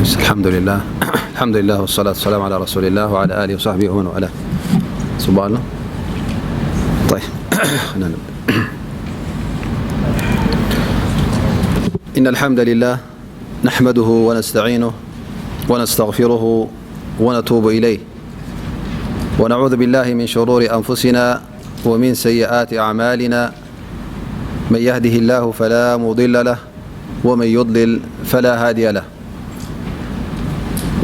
الحمد لله. الحمد لله والصلاة والسلام على رسول الله وعلى آله وصحبه ومن والاه. صباح الله. طيب. خلينا نبدأ. إن الحمد لله نحمده ونستعينه ونستغفره ونتوب إليه، ونعوذ بالله من شرور أنفسنا ومن سيئات أعمالنا. من يهده الله فلا مضل له، ومن يضلل فلا هادي له.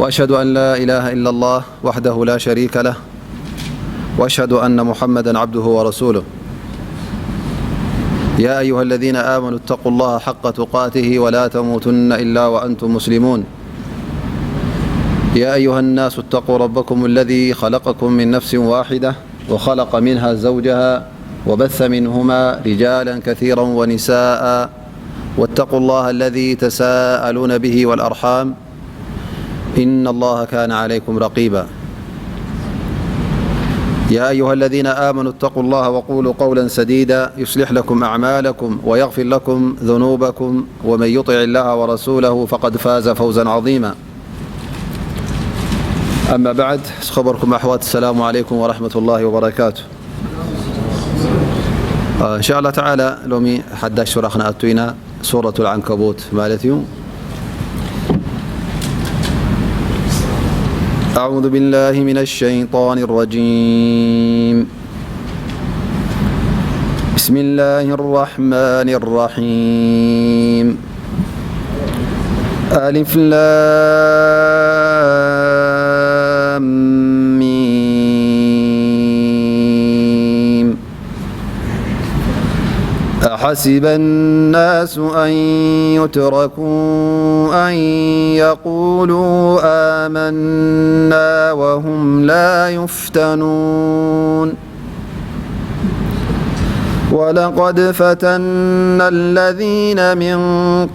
وأشهد أن لا إله إلا الله وحده لا شريك له، وأشهد أن محمدا عبده ورسوله. يا أيها الذين آمنوا اتقوا الله حق تقاته ولا تموتن إلا وأنتم مسلمون. يا أيها الناس اتقوا ربكم الذي خلقكم من نفس واحدة وخلق منها زوجها وبث منهما رجالا كثيرا ونساء، واتقوا الله الذي تساءلون به والأرحام، إن الله كان عليكم رقيبا. يا أيها الذين آمنوا اتقوا الله وقولوا قولا سديدا يصلح لكم أعمالكم ويغفر لكم ذنوبكم، ومن يطع الله ورسوله فقد فاز فوزا عظيما. أما بعد، ዝኸበርኩም ኣሕዋት፣ السلام عليكم ورحمة الله وبركاته. إن شاء الله تعالى ሎሚ ሓዳሽ ሱራ ክንኣቱ ኢና፣ ሱረቱል ዓንከቡት ማለት እዩ። أعوذ بالله من الشيطان الرجيم. بسم الله الرحمن الرحيم. ألف لام ميم. أحسب الناس أن يتركوا أن يقولوا آمنا وهم لا يفتنون. ولقد فتنا الذين من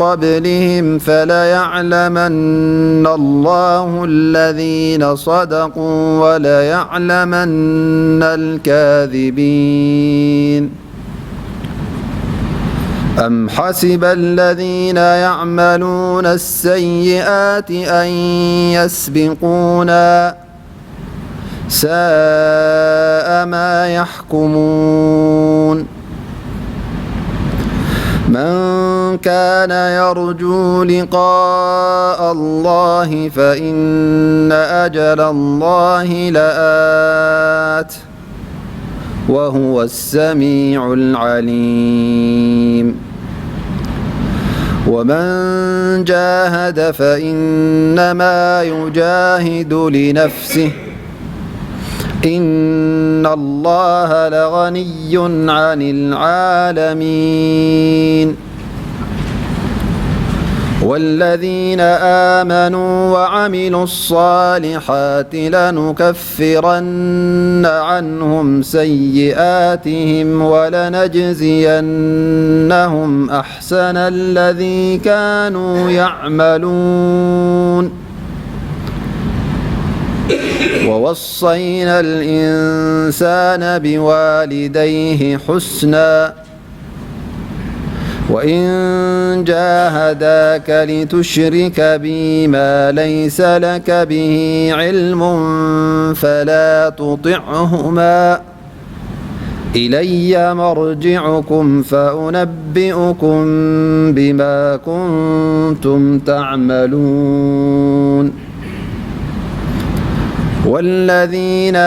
قبلهم فليعلمن الله الذين صدقوا وليعلمن الكاذبين. أم حسب الذين يعملون السيئات أن يسبقونا، ساء ما يحكمون. من كان يرجو لقاء الله فإن أجل الله لآت، وهو السميع العليم. ومن جاهد فإنما يجاهد لنفسه، إن الله لغني عن العالمين. والذين آمنوا وعملوا الصالحات لنكفرن عنهم سيئاتهم ولنجزينهم أحسن الذي كانوا يعملون. ووصينا الإنسان بوالديه حسنا، وإن جاهداك لتشرك بي ما ليس لك به علم فلا تطعهما، إلي مرجعكم فأنبئكم بما كنتم تعملون. والذين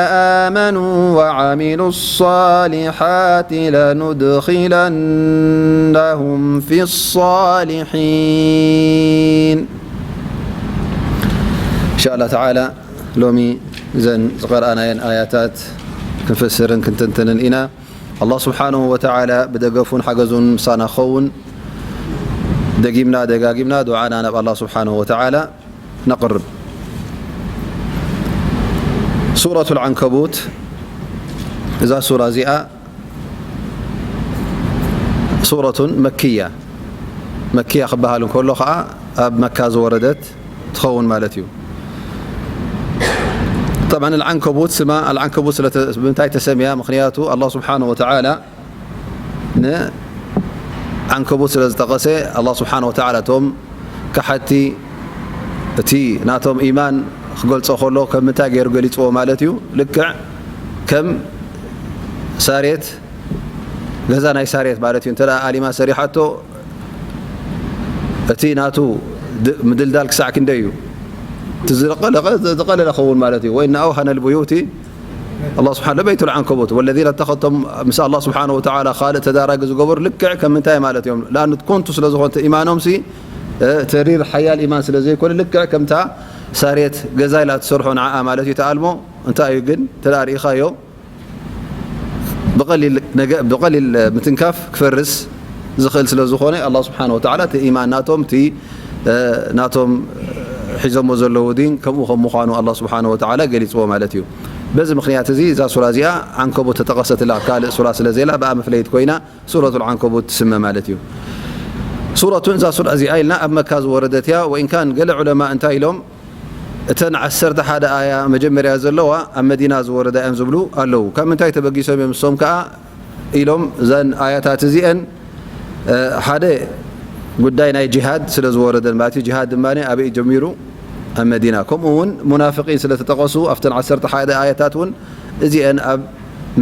آمنوا وعملوا الصالحات لندخلنهم في الصالحين. إن شاء الله تعالى ሎሚ እዘን ዝቐርኣናየን ኣያታት ክንፈስርን ክንትንትንን ኢና። ኣላህ ስብሓንሁ ወተዓላ ብደገፉን ሓገዙን ምሳና ክኸውን፣ ደጊምና ደጋጊምና ዱዓና ናብ ኣላህ ስብሓንሁ ወተዓላ ነቕርብ። ሱረቱል ዓንከቡት፣ እዛ ሱራ እዚኣ ሱረቱን መክያ፣ መክያ ክበሃል እንከሎ ኸዓ ኣብ መካ ዝወረደት ትኸውን ማለት እዩ። ጠብዓን ኣልዓንከቡት ስማ ኣልዓንከቡት ስለ ተ-፣ ብምንታይ ተሰምያ? ምኽንያቱ ኣላህ ስብሓንሁ ወተዓላ ንዓንከቡት ስለ ዝጠቐሰ፣ ኣላህ ስብሓንሁ ወተዓላ እቶም ከሓድቲ እቲ ናቶም ኢማን ክገልጾ ከሎ ከም ምንታይ ገይሩ ገሊጽዎ ማለት እዩ? ልክዕ ከም ሳሬት፣ ገዛ ናይ ሳሬት ማለት እዩ። እንተ ደኣ ኣሊማ ሰሪሓቶ፣ እቲ ናቱ ድ-፣ ምድልዳል ክሳዕ ክንደይ እዩ? እቲ ዝለቐለቐ፣ ዝቐለለ ክኸውን ማለት እዩ። "ወኢነ ኣውሃነ ልቡዩቲ"፣ ኣላህ ስብሓን፣ ለበይቱ ልዓንከቡት፣ ወለዚነ ተኸቶም ምስ ኣላህ ስብሓን ወተዓላ ካልእ ተዳራጊ ዝገበሩ ልክዕ ከም ምንታይ ማለት እዮም? ለኣኑ ኮንቱ ስለ ዝኾነ ኢማኖምሲ፣ እ፣ ተሪር ሓያል ኢማን ስለ ዘይኮነ፣ ልክዕ ከምታ ሳሬት ገዛ ኢላ ትሰርሖ ንዓኣ ማለት እዩ። ተኣልሞ እንታይ እዩ ግን? እንተ ደኣ ርኢኻዮ፣ ብቐሊል ነገ-፣ ብቐሊል ምትንካፍ ክፈርስ ዝኽእል ስለ ዝኾነ፣ ኣላህ ስብሓን ወተዓላ እቲ ኢማን ናቶም፣ እቲ፣ እ፣ ናቶም ሒዞሞ ዘለዉ ዲን ከምኡ ከም ምዃኑ ኣላህ ስብሓን ወተዓላ ገሊጽዎ ማለት እዩ። በዚ ምኽንያት እዚ እዛ ሱራ እዚኣ ዓንከቡት ተጠቐሰትላ፣ ካልእ ሱራ ስለ ዘየላ ብኣ መፍለይት ኮይና ሱረቱል ዓንከቡት ትስመ ማለት እዩ። ሱረቱን እዛ ሱራ እዚኣ ኢልና ኣብ መካ ዝወረደት እያ። ወኢን ካን ገለ ዑለማ እንታይ ኢሎም፣ እተን ዓሰርተ ሓደ ኣያ መጀመርያ ዘለዋ ኣብ መዲና ዝወረዳ እዮም ዝብሉ ኣለዉ። ካብ ምንታይ ተበጊሶም እዮም ንሶም ከኣ ኢሎም፣ እዘን ኣያታት እዚአን፣ እ፣ ሓደ ጉዳይ ናይ ጂሃድ ስለ ዝወረደን ማለት እዩ። ጂሃድ ድማ ኣበይ ጀሚሩ? ኣብ መዲና። ከምኡ እውን ሙናፍቂን ስለ ተጠቐሱ ኣብተን ዓሰርተ ሓደ ኣያታት እውን እዚአን ኣብ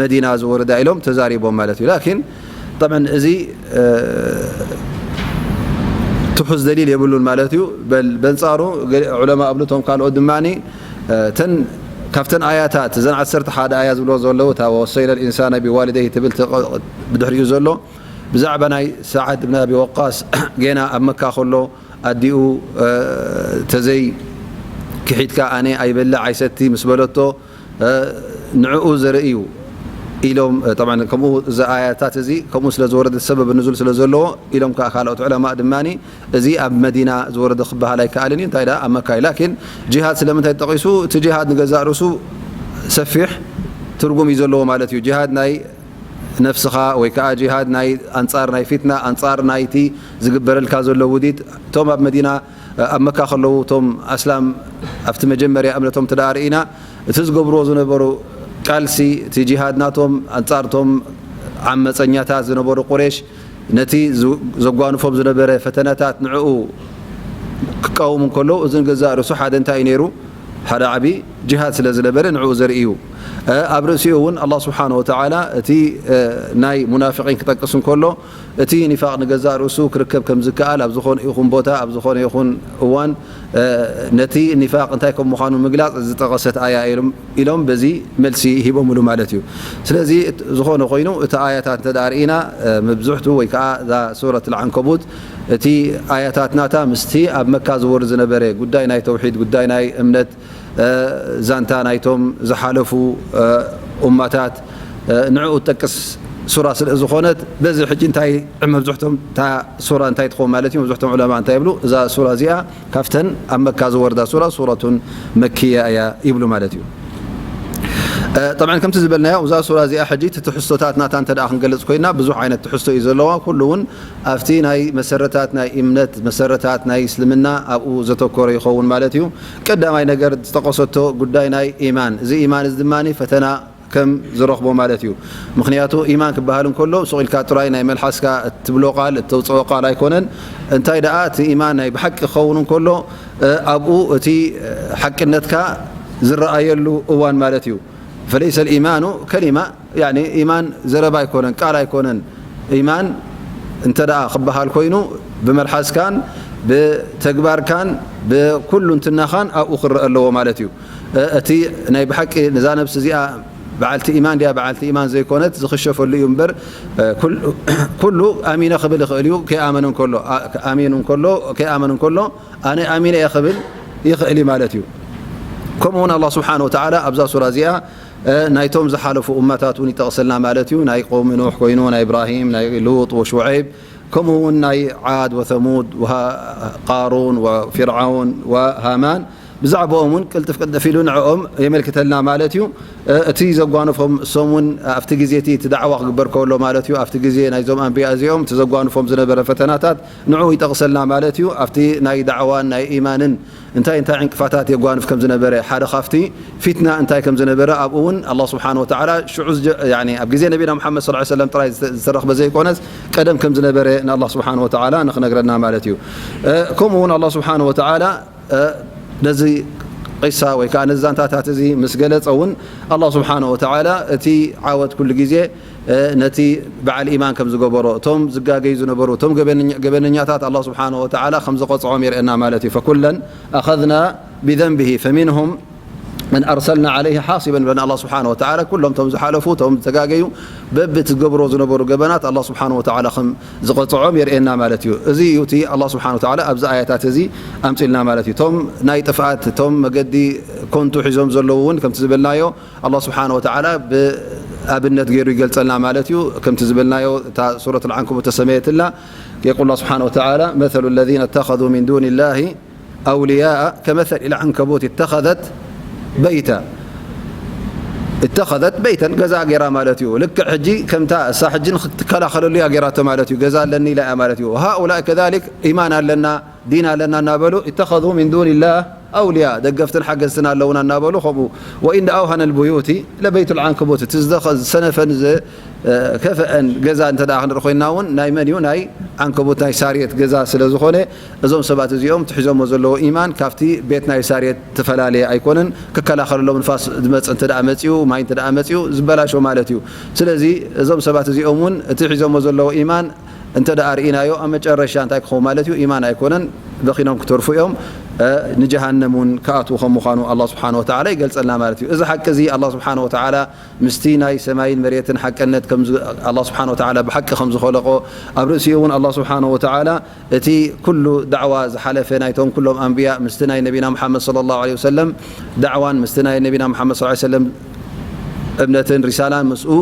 መዲና ዝወረዳ ኢሎም ተዛሪቦም ማለት እዩ። ላኪን ጠብዐን እዚ፣ እ፣ ትሑዝ ደሊል የብሉን ማለት እዩ። በል-፣ በንጻሩ ገለ ዑለማ ኣብሉ፣ እቶም ካልኦት ድማ፣ እ፣ ተን-፣ ካብተን ኣያታት፣ እዘን ዓሰርተ ሓደ ኣያ ዝብሎ ዘለዉ፣ እታ "ወወሰይና ልኢንሳነ ቢዋሊደይሂ" ትብል ተቐ-፣ ብድሕሪኡ ዘሎ፣ ብዛዕባ ናይ ሰዓድ ብን ኣቢ ወቃስ፣ ጌና ኣብ መካ ከሎ፣ ኣዲኡ፣ እ፣ "ተዘይ ክሒድካ ኣነ ኣይበልዕ ኣይሰቲ" ምስ በለቶ፣ እ፣ ንዕኡ ዘርኢ እዩ ኢሎም፣ እ፣ ጠብዓን ከምኡ፣ እዚ ኣያታት እዚ ከምኡ ስለ ዝወረደ፣ ሰበብ ንዙል ስለ ዘለዎ ኢሎም፣ ከኣ ካልኦት ዑለማእ ድማ፣ እዚ ኣብ መዲና ዝወረደ ክበሃል ኣይከኣልን እዩ፣ እንታይ ደኣ ኣብ መካ እዩ። ላኪን ጂሃድ ስለምንታይ ተጠቒሱ? እቲ ጂሃድ ንገዛእ ርእሱ ሰፊሕ ትርጉም እዩ ዘለዎ ማለት እዩ። ጂሃድ ናይ ነፍስኻ ወይ ከኣ ጂሃድ ናይ ኣንጻር ናይ ፊትና፣ ኣንጻር ናይቲ ዝግበረልካ ዘሎ ውዲት፣ እቶም ኣብ መዲና፣ ኣብ መካ ከለዉ እቶም ኣስላም ኣብቲ መጀመርያ እምነቶም እንተ ደኣ ርኢና፣ እቲ ዝገብርዎ ዝነበሩ ቃልሲ፣ እቲ ጂሃድ ናቶም ኣንጻር እቶም ዓመጸኛታት ዝነበሩ ቁሬሽ፣ ነቲ ዝ-፣ ዘጓንፎም ዝነበረ ፈተነታት ንዕኡ ክቃወሙ እንከለዉ፣ እዚ ንገዛእ ርእሱ ሓደ እንታይ እዩ ነይሩ? ሓደ ዓቢ ጂሃድ ስለ ዝነበረ ንዕኡ ዘርኢ እዩ። እ፣ ኣብ ርእሲኡ እውን ኣላህ ስብሓነ ወተዓላ እቲ፣ እ፣ ናይ ሙናፊቂን ክጠቅስ እንከሎ፣ እቲ ኒፋቕ ንገዛእ ርእሱ ክርከብ ከም ዝከኣል ኣብ ዝኾነ ይኹን ቦታ፣ ኣብ ዝኾነ ይኹን እዋን፣ እ፣ ነቲ ኒፋቕ እንታይ ከም ምዃኑ ምግላጽ ዝጠቐሰት ኣያ ኢሎም፣ ኢሎም በዚ መልሲ ሂቦምሉ ማለት እዩ። ስለዚ እት-፣ ዝኾነ ኮይኑ እቲ ኣያታት እንተ ደኣ ርኢና፣ እ፣ መብዝሕቱ ወይ ከኣ እዛ ሱረት ኣልዓንከቡት እቲ ኣያታት ናታ ምስቲ ኣብ መካ ዝወርድ ዝነበረ ጉዳይ ናይ ተውሒድ፣ ጉዳይ ናይ እምነት፣ እ፣ ዛንታ ናይቶም ዝሓለፉ፣ እ፣ ኡማታት፣ እ፣ ንዕኡ ትጠቅስ ሱራ ስለ ዝኾነት፣ በዚ ሕጂ እንታይ መብዝሕቶም እታ ሱራ እንታይ ትኸውን ማለት እዩ? መብዝሕቶም ዑለማ እንታይ ይብሉ? እዛ ሱራ እዚኣ ካብተን ኣብ መካ ዝወርዳ ሱራ ሱረቱን መክያ እያ ይብሉ ማለት እዩ። እ፣ ጠብዓን ከምቲ ዝበልናዮ፣ እዛ ሱራ እዚኣ ሕጂ እቲ ትሕዝቶታት ናታ እንተ ደኣ ክንገልጽ ኮይና፣ ብዙሕ ዓይነት ትሕዝቶ እዩ ዘለዋ። ኩሉ እውን ኣብቲ ናይ መሰረታት ናይ እምነት፣ መሰረታት ናይ እስልምና ኣብኡ ዘተኮረ ይኸውን ማለት እዩ። ቀዳማይ ነገር ዝጠቐሰቶ ጉዳይ ናይ ኢማን። እዚ ኢማን እዚ ድማ ፈተና ከም ዝረኽቦ ማለት እዩ። ምኽንያቱ ኢማን ክበሃል እንከሎ፣ ሱቕ ኢልካ ጥራይ ናይ መልሓስካ እትብሎ ቃል፣ እተውፅኦ ቃል ኣይኮነን። እንታይ ደኣ እቲ ኢማን ናይ ብሓቂ ክኸውን እንከሎ፣ እ፣ ኣብኡ እቲ፣ እ፣ ሓቅነትካ ዝረኣየሉ እዋን ማለት እዩ። ፈለይሰ ልኢማኑ ከሊማ፣ ያኒ ኢማን ዘረባ ኣይኮነን፣ ቃል ኣይኮነን። ኢማን እንተ ደኣ ክበሃል ኮይኑ፣ ብመልሓስካን ብተግባርካን ብኩሉ እንትናኻን ኣብኡ ክረአ ኣለዎ ማለት እዩ። እ-፣ እቲ ናይ ብሓቂ ነዛ ነብሲ እዚኣ በዓልቲ ኢማን ድያ በዓልቲ ኢማን ዘይኮነት ዝኽሸፈሉ እዩ እምበር፣ እ፣ ኩል-፣ ኩሉ ኣሚነ ክብል ይኽእል እዩ፣ ከይኣመነ እንከሎ፣ ኣ-፣ ኣሚኑ እንከሎ፣ ከይኣመነ እንከሎ፣ ኣነ ኣሚነ እየ ክብል ይኽእል እዩ ማለት እዩ። ከምኡ እውን ኣላህ ስብሓነ ወተዓላ ኣብዛ ሱራ እዚኣ፣ እ፣ ናይቶም ዝሓለፉ እመታት እውን ይጠቕሰልና ማለት እዩ። ናይ ቀውሚ ኑሕ ኮይኑ፣ ናይ እብራሂም፣ ናይ ሉጥ ወሹዐይብ፣ ከምኡ እውን ናይ ዓድ ወተሙድ ወሃ-፣ ቃሩን ወፊርዓውን ወሃማን፣ ብዛዕባኦም እውን ቅልጥፍ ቅልጥፍ ኢሉ ንዕኦም የመልክተልና ማለት እዩ። እ፣ እቲ ዘጓንፎም እሶም እውን ኣብቲ ግዜ እቲ፣ እቲ ዳዕዋ ክግበር ከሎ ማለት እዩ፣ ኣብቲ ግዜ ናይዞም ኣንብያ እዚኦም እቲ ዘጓንፎም ዝነበረ ፈተናታት ንዕኡ ይጠቕሰልና ማለት እዩ። ኣብቲ ናይ ዳዕዋን ናይ ኢማንን እንታይ እንታይ ዕንቅፋታት የጓንፍ ከም ዝነበረ፣ ሓደ ካብቲ ፊትና እንታይ ከም ዝነበረ ኣብኡ እውን ኣላህ ስብሓነ ወተዓላ ሽዑ ዝጀ-፣ ያኒ ኣብ ግዜ ነቢና ሙሓመድ ሰለላሁ ዐለይሂ ወሰለም ጥራይ ዝተ-፣ ዝተረኽበ ዘይኮነስ ቀደም ከም ዝነበረ ንኣላህ ስብሓነ ወተዓላ ንኽነግረና ማለት እዩ። እ፣ ከምኡ እውን ኣላህ ስብሓነ ወተዓላ፣ እ፣ ነዚ ቂሳ ወይ ከዓ ነዚ ዛንታታት እዚ ምስ ገለጸ እውን ኣላህ ስብሓነሁ ወተዓላ እቲ ዓወት ኩሉ ግዜ ነቲ በዓል ኢማን ከም ዝገበሮ፣ እቶም ዝጋገዩ ዝነበሩ፣ እቶም ገበነኛ- ገበነኛታት ኣላህ ስብሓነሁ ወተዓላ ከም ዝቐጽዖም የርእየና ማለት እዩ። ፈኩለን ኣኸዝና ብዘንብሂ ፈሚንሁም መን ኣርሰልና ዓለይሂ ሓሲበን ብለን ኣላህ ስብሓነሁ ወተዓላ ኩሎም እቶም ዝሓለፉ እቶም ዝተጋገዩ በቢ ትገብሮ ዝነበሩ ገበናት ኣላህ ስብሓነሁ ወተዓላ ከም ዝቐፅዖም የርእየና ማለት እዩ። እዚ እዩ እቲ ኣላህ ስብሓነሁ ወተዓላ ኣብዚ ኣያታት እዚ ኣምፅልና ማለት እዩ። እቶም ናይ ጥፍኣት እቶም መገዲ ኮንቱ ሒዞም ዘለዉ እውን ከምቲ ዝበልናዮ ኣላህ ስብሓነሁ ወተዓላ ብኣብነት ገይሩ ይገልፀልና ማለት እዩ። ከምቲ ዝበልናዮ እታ ሱረት ኣልዓንከቡት ተሰመየትላ የቁል ኣላህ ስብሓነሁ ወተዓላ መሰሉ ለዚነ እተኸዙ ሚን ዱኒ ላሂ ኣውልያኣ ከመሰል ኢለ ዓንከቡት እተኸዘት በይታ እተኸዘት በይተን ገዛ ገይራ ማለት እዩ። ልክዕ ሕጂ ከምታ እሳ ሕጂ ንክትከላኸለሉ እያ ገይራቶ ማለት እዩ። ገዛ ኣለኒ ኢላ እያ ማለት እዩ። ሃኡላእ ከዛሊክ ኢማን ኣለና ዲን ኣለና እናበሉ እተኸዙ ሚን ዱንላህ ኣውልያ ደገፍትን ሓገዝትን ኣለውና እናበሉ ከምኡ ወኢን ኣውሃነ ልቡዩቲ ለበይቱ ልዓንከቡት እቲ ዝደኸ- ዝሰነፈን ዝከፍአን ገዛ እንተ ደኣ ክንርኢ ኮይንና እውን ናይ መን እዩ? ናይ ዓንከቡት ናይ ሳርየት ገዛ ስለ ዝኾነ እዞም ሰባት እዚኦም ትሒዞሞ ዘለዎ ኢማን ካብቲ ቤት ናይ ሳርየት ትፈላለየ ኣይኮነን። ክከላኸለሎም ንፋስ ዝመጽእ እንተ ደኣ መጺኡ ማይ እንተ ደኣ መጺኡ ዝበላሾ ማለት እዩ። ስለዚ እዞም ሰባት እዚኦም እውን እቲ ሒዞሞ ዘለዎ ኢማን እንተ ደኣ ርኢናዮ ኣብ መጨረሻ እንታይ ክኸውን ማለት እዩ? ኢማን ኣይኮነን፣ በኺኖም ክተርፉ እዮም። ንጀሃነም እውን ክኣትዉ ከም ምዃኑ ኣላ ስብሓን ወተዓላ ይገልጸልና ማለት እዩ። እዚ ሓቂ እዚ ኣላ ስብሓን ወተዓላ ምስቲ ናይ ሰማይን መሬትን ሓቀነት ኣላ ስብሓን ወተዓላ ብሓቂ ከም ዝኸለቆ ኣብ ርእሲኡ እውን ኣላ ስብሓን ወተዓላ እቲ ኩሉ ዳዕዋ ዝሓለፈ ናይቶም ኩሎም ኣንብያ ምስቲ ናይ ነቢና ሙሓመድ ሰለላሁ ዐለይሂ ወሰለም ዳዕዋን ምስቲ ናይ ነቢና ሙሓመድ ሰለላሁ ዐለይሂ ወሰለም እምነትን ሪሳላን ምስኡ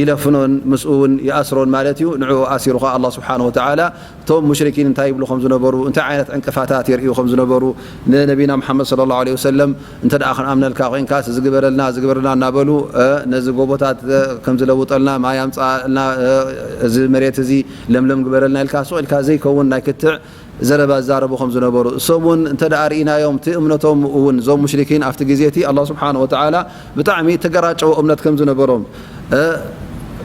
ይለፍኖን ምስኡ እውን ይኣስሮን ማለት እዩ። ንዕኡ ኣሲሩ ኸዓ ኣላ ስብሓን ወተዓላ እቶም ሙሽሪኪን እንታይ ይብሉ ከም ዝነበሩ እንታይ ዓይነት ዕንቅፋታት የርእዩ ከም ዝነበሩ ንነቢና ሙሓመድ ሰለላሁ ዐለይሂ ወሰለም እንተ ደኣ ክንኣምነልካ ኮይንካስ እዚ ግበረልና እዚ ግበረልና እናበሉ ነዚ ጎቦታት ከም ዝለውጠልና ማይ ኣምፅኣልና እዚ መሬት እዚ ለምለም ግበረልና ኢልካ ስቕ ኢልካ ዘይከውን ናይ ክትዕ ዘረባ ዝዛረቡ ከም ዝነበሩ እሶም እውን እንተ ደኣ ርኢናዮም እቲ እምነቶም እውን እዞም ሙሽሪኪን ኣብቲ ግዜ እቲ ኣላ ስብሓን ወተዓላ ብጣዕሚ ተገራጨዎ እምነት ከም ዝነበሮም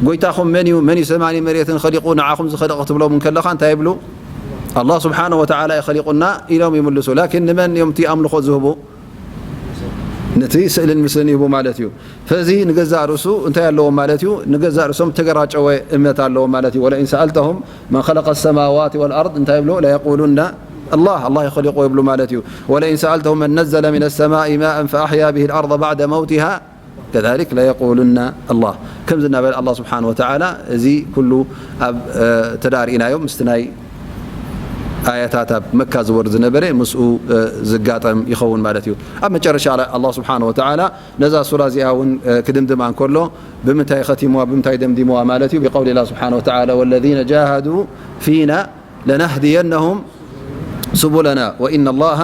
ጎይታኹም መን እዩ መን እዩ ሰማኒ መሬትን ኸሊቁ ንዓኹም ዝኸለቐ ትብሎም እንከለኻ እንታይ ይብሉ ኣላ ስብሓን ወተዓላ እዩ ኸሊቁና ኢሎም ይምልሱ ላኪን ንመን እዮም እቲ ኣምልኾ ዝህቡ ነቲ ስእልን ምስልን ይህቡ ማለት እዩ። ፈዚ ንገዛእ ርእሱ እንታይ ኣለዎም ማለት እዩ? ንገዛእ ርእሶም ተገራጨወ እምነት ኣለዎም ማለት እዩ። ወለኢን ሰኣልተሁም መን ኸለቀ ሰማዋት ወልኣርድ እንታይ ይብሉ? ለየቁሉና ኣላህ ኣላህ ይኸሊቆ ይብሉ ማለት እዩ። ወለኢን ሰኣልተሁም መን ነዘለ ሚነ ሰማኢ ማእን ፈኣሕያ ብሂ ልኣርض ባዕደ መውቲሃ ከዛሊክ ለየቁሉና ኣላህ ከምዚ እናበለ ኣላህ ስብሓን ወተዓላ እዚ ኩሉ ኣብ ተዳርእናዮም ምስቲ ናይ ኣያታት ኣብ መካ ዝወርድ ዝነበረ ምስኡ ዝጋጠም ይኸውን ማለት እዩ። ኣብ መጨረሻ ኣላ ስብሓን ወተዓላ ነዛ ሱራ እዚኣ እውን ክድምድማ እንከሎ ብምንታይ ኸቲምዋ ብምንታይ ደምዲምዋ ማለት እዩ? ብቀውሊ ላ ስብሓን ወተዓላ ወለዚነ ጃሃዱ ፊና ለናህድየነሁም ሱቡለና ወኢነ ላሃ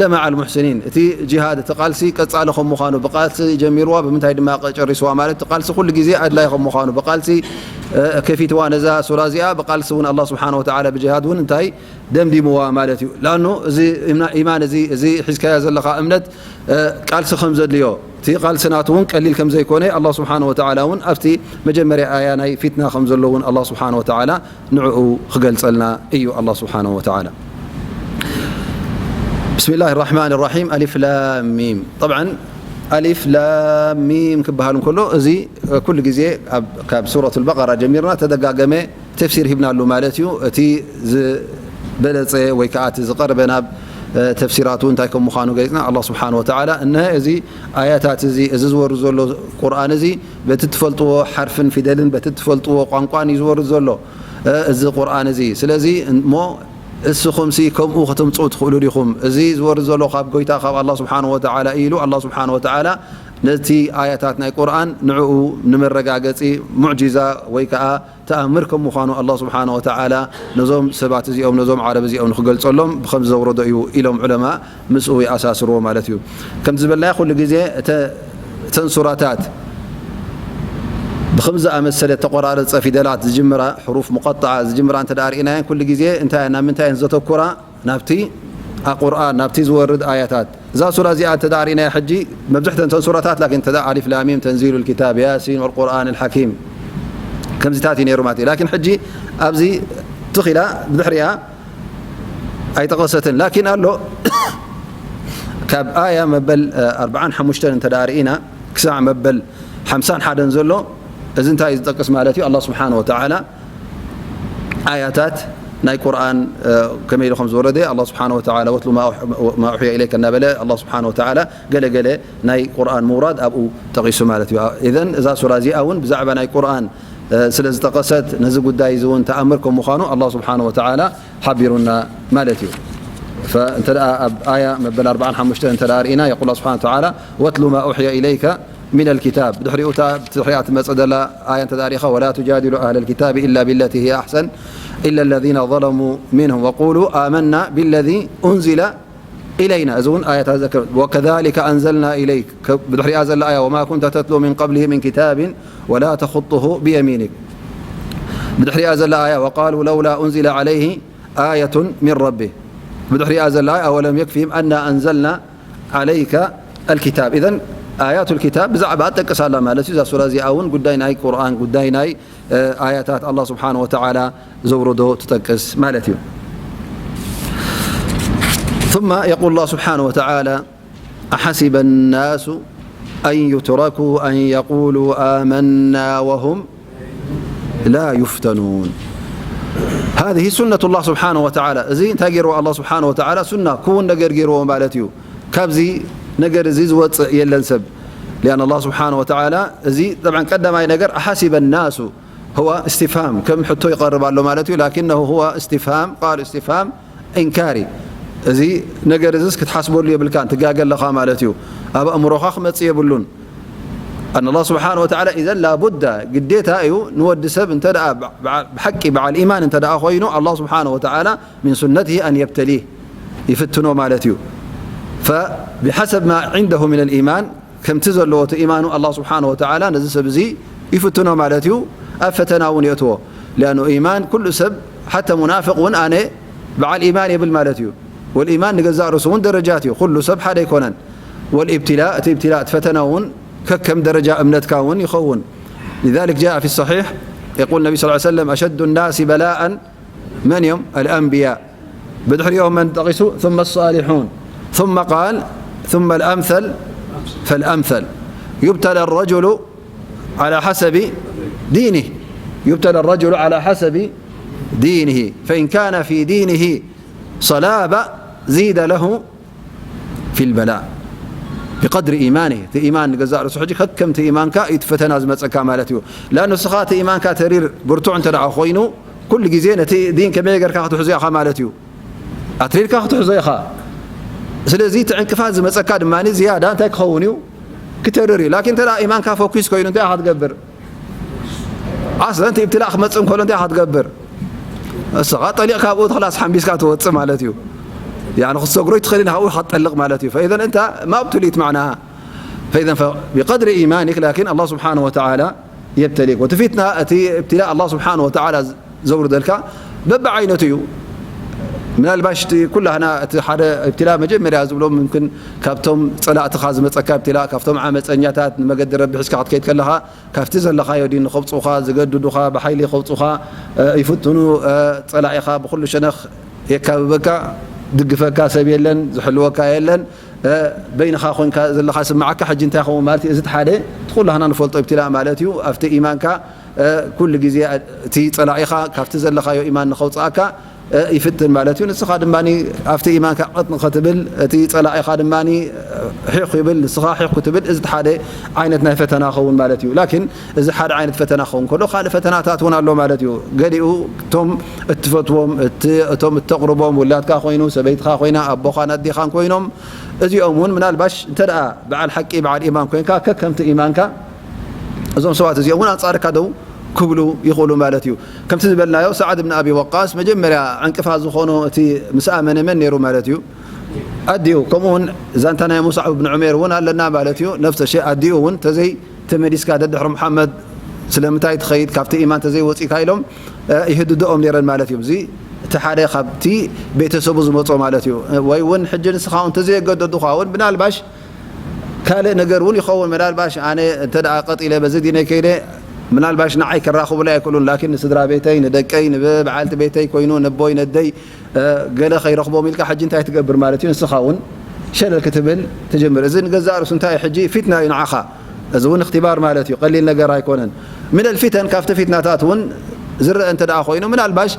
ለመዓ ልሙሕሲኒን እቲ ጅሃድ እቲ ቃልሲ ቀፃሊ ከም ምዃኑ ብቃልሲ ጀሚርዋ ብምንታይ ድማ ጨሪስዋ ማለት እቲ ቃልሲ ኩሉ ግዜ ኣድላይ ከም ምዃኑ ብቃልሲ ከፊትዋ ነዛ ሱራ እዚኣ ብቃልሲ እውን ኣላ ስብሓን ወተዓላ ብጅሃድ እውን እንታይ ደምዲምዋ ማለት እዩ። ላኑ እዚ ኢማን እዚ እዚ ሒዝካዮ ዘለኻ እምነት ቃልሲ ከም ዘድልዮ እቲ ቃልሲ ናቱ እውን ቀሊል ከም ዘይኮነ ኣላ ስብሓን ወተዓላ እውን ኣብቲ መጀመርያ ኣያ ናይ ፊትና ከም ዘሎ እውን ኣላ ስብሓን ወተዓላ ንዕኡ ክገልጸልና እዩ ኣላ ስብሓን ወተዓላ። ብስሚላህ ራሕማን ራሒም ኣሊፍ ላም ሚም። ጠብዓን ኣሊፍ ላም ሚም ክበሃል እንከሎ እዚ ኩሉ ግዜ ካብ ሱረት ልበቀራ ጀሚርና ተደጋገመ ተፍሲር ሂብናሉ ማለት እዩ። እቲ ዝበለፀ ወይ ከዓ እቲ ዝቐርበ ናብ ተፍሲራቱ እንታይ ከም ምዃኑ ገሊፅና ኣላ ስብሓን ወተዓላ እነሀ እዚ ኣያታት እዚ እዚ ዝወርድ ዘሎ ቁርኣን እዚ በቲ ትፈልጥዎ ሓርፍን ፊደልን በቲ ትፈልጥዎ ቋንቋን እዩ ዝወርድ ዘሎ እዚ ቁርኣን እዚ ስለዚ እሞ እስኹምሲ ከምኡ ከተምፅኡ ትኽእሉ ዲኹም? እዚ ዝወርድ ዘሎ ካብ ጎይታ ካብ ኣላ ስብሓን ወተዓላ እዩ ኢሉ ኣላ ስብሓን ወተዓላ ነቲ ኣያታት ናይ ቁርኣን ንዕኡ ንመረጋገፂ ሙዕጂዛ ወይ ከዓ ተኣምር ከም ምዃኑ ኣላ ስብሓን ወተዓላ ነዞም ሰባት እዚኦም ነዞም ዓረብ እዚኦም ንክገልፀሎም ብከምዚ ዘውረዶ እዩ ኢሎም ዑለማ ምስኡ ይኣሳስርዎ ማለት እዩ። ከምቲ ዝበልናዮ ኩሉ ግዜ እተን ሱራታት ብከምዚ ዝኣመሰለ ተቆራረፀ ፊደላት ዝጅምራ ሕሩፍ ሙቀጣዓ ዝጅምራ እንተ ርኢናየን ኩሉ ግዜ እንታይ ናብ ምንታይ እየን ዘተኩራ ናብቲ ቁርኣን ናብቲ ዝወርድ ኣያታት እዛ ሱራ እዚኣ እንተ ርኢናያ ሕጂ መብዝሕተን እተን ሱራታት ላኪን እንተ ኣሊፍ ላሚም ተንዚሉ ልኪታብ ያሲን ወልቁርኣን ልሓኪም ከምዚታት እዩ ነይሩ ማለት እዩ። ላኪን ሕጂ ኣብዚ ትኺላ ብድሕሪኣ ኣይጠቐሰትን ላኪን ኣሎ ካብ ኣያ መበል ኣርብዓን ሓሙሽተን እንተ ደኣ ርኢና ክሳዕ መበል ሓምሳን ሓደን ዘሎ፣ እዚ እንታይ እዩ ዝጠቅስ ማለት እዩ? ኣላህ ስብሓነ ወተዓላ ኣያታት ናይ ቁርኣን ከመይ ኢሉ ከም ዝወረደ ኣላህ ስብሓነ ወተዓላ፣ ወትሉ ማ ኡሕ-፣ ማ ኡሕየ ኢለይከ እናበለ ኣላህ ስብሓነ ወተዓላ ገለ ገለ ናይ ቁርኣን ምውራድ ኣብኡ ጠቒሱ ማለት እዩ። ኢዘን እዛ ሱራ እዚኣ እውን ብዛዕባ ናይ ቁርኣን ስለ ዝጠቐሰት፣ ነዚ ጉዳይ እዚ እውን ተኣምር ከም ምዃኑ ኣላህ ስብሓነ ወተዓላ ሓቢሩና ማለት እዩ። ፈ-፣ እንተ ደኣ ኣብ ኣያ መበል ኣርብዓን ሓሙሽተን እንተ ደኣ ርኢና፣ የቁል ኣላህ ስብሓነ ወተዓላ፣ ወትሉ ማ ኡሕየ ኢለይከ ሚነል ኪታብ። ብድሕሪኡ እታ ብድሕሪኣ ትመጽእ ዘላ ኣያ እንተ ደኣ ርኢኻ፣ ወላ ቱጃዲሉ ኣህለል ኪታቢ ኢላ ቢለቲ ሂየ ኣሕሰን ኢላ ለዚነ ዘለሙ ሚንሁም ወቁሉ ኣመና ቢለዚ ኡንዚለ ኢለይና። እዚ እውን ኣያታት ዘከ-፣ ወከዛሊከ ኣንዘልና ኢለይክ፣ ከ-፣ ብድሕሪኣ ዘላ ኣያ፣ ወማ ኩንተ ተትሉ ሚን ቀብሊሂ ሚን ኪታቢን ወላ ተኹጡሁ ብየሚኒክ። ብድሕሪኣ ዘላ ኣያ፣ ወቃሉ ለውላ ኡንዚለ ዓለይሂ ኣየቱን ሚን ረቢህ። ብድሕሪኣ ዘላ ኣያ፣ ኣወለም የክፊሂም ኣና ኣንዘልና ዓለይከ ኣልኪታብ። ኢዘን ኣያቱል ኪታብ ብዛዕባ ትጠቅስ ኣላ ማለት እዩ። እዛ ሱራ እዚኣ እውን ጉዳይ ናይ ቁርኣን፣ ጉዳይ ናይ ኣያታት ኣላህ ስብሓነ ወተዓላ ዘውረዶ ትጠቅስ ማለት እዩ። ثم يقول الله سبحانه وتعالى: أحسب الناس أن يتركوا أن يقولوا آمنا وهم لا يفتنون. هذه سنة الله سبحانه وتعالى. እዚ እንታይ ገይርዎ ኣላህ ስብሓነ ወተዓላ? ሱና፣ ክውን ነገር ገይርዎ ማለት እዩ። ካብዚ ነገር እዚ ዝወፅእ የለን ሰብ። ሊኣን ኣላህ ስብሓነ ወተዓላ እዚ፣ ጠብዓን ቀዳማይ ነገር፣ ኣሓሲበ ናሱ፣ ሁወ እስትፍሃም፣ ከም ሕቶ ይቐርብ ኣሎ ማለት እዩ። ላኪነሁ ሁወ እስትፍሃም፣ ቃል እስትፍሃም ኢንካሪ። እዚ ነገር እዚስ ክትሓስበሉ የብልካን፣ ትጋገ ኣለኻ ማለት እዩ። ኣብ ኣእምሮኻ ክመጽእ የብሉን። ኣን ኣላህ ስብሓነ ወተዓላ፣ ኢዘን ላቡዳ፣ ግዴታ እዩ ንወዲ ሰብ እንተ ደኣ ብዓ-፣ ብሓቂ በዓል ኢማን እንተ ደኣ ኮይኑ፣ ኣላህ ስብሓነ ወተዓላ ሚን ሱነቲሂ ኣን የብተሊህ፣ ይፍትኖ ማለት እዩ። ፈቢሓሰብ ማ ዒንደሁ ሚነል ኢማን፣ ከምቲ ዘለዎ እቲ ኢማኑ ኣላህ ስብሓነ ወተዓላ ነዚ ሰብ እዚ ይፍትኖ ማለት እዩ። ኣብ ፈተና እውን የእትዎ። ሊኣኑ ኢማን ኩሉ ሰብ፣ ሓታ ሙናፍቕ እውን ኣነ በዓል ኢማን የብል ማለት እዩ። ወልኢማን ንገዛእ ርእሱ እውን ደረጃት እዩ። ኩሉ ሰብ ሓደ ኣይኮነን። ወልኢብትላእ፣ እቲ ኢብትላእ፣ እቲ ፈተና እውን ከከም ደረጃ እምነትካ እውን ይኸውን። لذلك جاء في الصحيح يقول النبي صلى الله عليه وسلم: أشد الناس بلاء من يوم الأنبياء. ብድሕሪኦም መን ጠቒሱ؟ ثم الصالحون. ثم قال: ثم الأمثل فالأمثل. يبتلى الرجل على حسب دينه. يبتلى الرجل على حسب دينه. فإن كان في دينه صلابة زيد له ፊል በላእ ቢቀድሪ ኢማኒህ። እቲ ኢማን ንገዛእ ርእሱ ሕጂ ከከምቲ ኢማንካ እዩ እቲ ፈተና ዝመጸካ ማለት እዩ። ላን ንስኻ እቲ ኢማንካ ተሪር ብርቱዕ እንተ ደኣ ኮይኑ፣ ኩሉ ግዜ ነቲ ዲን ከመይ ጌርካ ክትሕዞ ኢኻ ማለት እዩ። ኣትሪርካ ክትሕዞ ኢኻ። ስለዚ እቲ ዕንቅፋት ዝመጸካ ድማ ዝያዳ እንታይ ክኸውን እዩ? ክተርር እዩ። ላኪን እንተ ደኣ ኢማንካ ፎኪስ ኮይኑ እንታይ ኢኻ ትገብር? ኣስለን እቲ ኢብትላእ ክመጽእ እንከሎ እንታይ ኢኻ ትገብር? እስኻ ጠሊቕካ ኣብኡ ኸላስ ሓምቢስካ ትወጽእ ማለት እዩ። ያኒ ክትሰግሮ ኣይትኽእልን፣ ካብኡ ኢኻ ትጠልቕ ማለት እዩ። ፈኢዘን እንተ ማ ابتليت معناها. فإذا فبقدر إيمانك، لكن الله سبحانه وتعالى يبتليك. ወቲ ፊትና፣ እቲ ኢብትላእ ኣላህ ስብሓነ ወተዓላ ዘውርደልካ በብዓይነቱ እዩ። ምናልባሽ እቲ ኩላህና እቲ ሓደ ኢብትላእ መጀመርያ ዝብሎ ምምክን ካብቶም ጸላእትኻ ዝመጸካ ኢብትላእ፣ ካብቶም ዓመጸኛታት ንመገዲ ረቢ ሒዝካ ክትከይድ ከለኻ ካብቲ ዘለኻዮ ዲን ንኸውጽኡኻ፣ ዝገድዱኻ፣ ብሓይሊ ከውጽኡኻ፣ እ፣ ይፍትኑ፣ እ፣ ጸላኢኻ ብኹሉ ሸነኽ የካብበካ፣ ድግፈካ ሰብ የለን፣ ዝሕልወካ የለን፣ እ፣ በይንኻ ኮንካ ዘለኻ ስምዓካ። ሕጂ እንታይ ይኸውን ማለት እዩ? እዚ እቲ ሓደ፣ እቲ ኩላህና ንፈልጦ ኢብትላእ ማለት እዩ። ኣብቲ ኢማንካ፣ እ፣ ኩሉ ግዜ እቲ ጸላኢኻ ካብቲ ዘለኻዮ ኢማን ንኸውጽኣካ፣ እ፣ ይፍትን ማለት እዩ። ንስኻ ድማ ኣብቲ ኢማንካ ቀጥ ንኸትብል፣ እቲ ጸላኢኻ ድማ፣ እ፣ ሒኽ ይብል፣ ንስኻ ሒኽ ክትብል፣ እዚ ሓደ ዓይነት ናይ ፈተና ኸውን ማለት እዩ። ላኪን እዚ ሓደ ዓይነት ፈተና ኸውን ከሎ፣ ካልእ ፈተናታት እውን ኣሎ ማለት እዩ። ገሊኡ እቶም እትፈትዎም፣ እቲ፣ እቶም እተቕርቦም፣ ውላድካ ኮይኑ፣ ሰበይትኻ ኮይና፣ ኣቦኻን ኣዴኻን ኮይኖም፣ እዚኦም እውን ምናልባሽ እንተ ደኣ በዓል ሓቂ፣ በዓል ኢማን ኮይንካ፣ ከከምቲ ኢማንካ፣ እዞም ሰባት እዚኦም እውን ኣንጻርካ ደው ክብሉ ይኽእሉ ማለት እዩ። ከምቲ ዝበልናዮ፣ ሰዓድ ብን ኣቢ ወቃስ መጀመርያ ዕንቅፋት ዝኾኖ እቲ ምስ ኣመነ መን ነይሩ ማለት እዩ? ኣዲኡ። ከምኡ እውን እዛ እንታ ናይ ሙስዓብ ብን ዑሜር እውን ኣለና ማለት እዩ። ነፍሰ ሸይ ኣዲኡ እውን ተዘይ ተመሊስካ ደድሕሪ ሙሓመድ ስለምንታይ ትኸይድ፣ ካብቲ ኢማን ተዘይወፂእካ ኢሎም፣ እ፣ ይህድድኦም ነይረን ማለት እዩ። እዚ እቲ ሓደ ካብቲ ቤተሰቡ ዝመጾ ማለት እዩ። ወይ እውን ሕጂ ንስኻ እውን ተዘየገደዱኻ እውን ምናልባሽ ካልእ ነገር እውን ይኸውን። ምናልባሽ ኣነ እንተ ደኣ ቀጢለ በዚ ዲነይ ከይደ፣ ምናልባሽ ንዓይ ከራኽቡለይ ኣይክእሉን፣ ላኪን ንስድራ ቤተይ፣ ንደቀይ፣ ንበዓልቲ ቤተይ ኮይኑ፣ ነቦይ፣ ነደይ፣ እ፣ ገለ ከይረኽቦም ኢልካ ሕጂ እንታይ ትገብር ማለት እዩ? ንስኻ እውን ሸለል ክትብል ትጅምር። እዚ ንገዛእ ርእሱ እንታይ እዩ? ሕጂ ፊትና እዩ ንዓኻ። እዚ እውን እኽትባር ማለት እዩ። ቀሊል ነገር ኣይኮነን። ሚነል ፊተን፣ ካብቲ ፊትናታት እውን ዝረአ እንተ ደኣ ኮይኑ፣ ምናልባሽ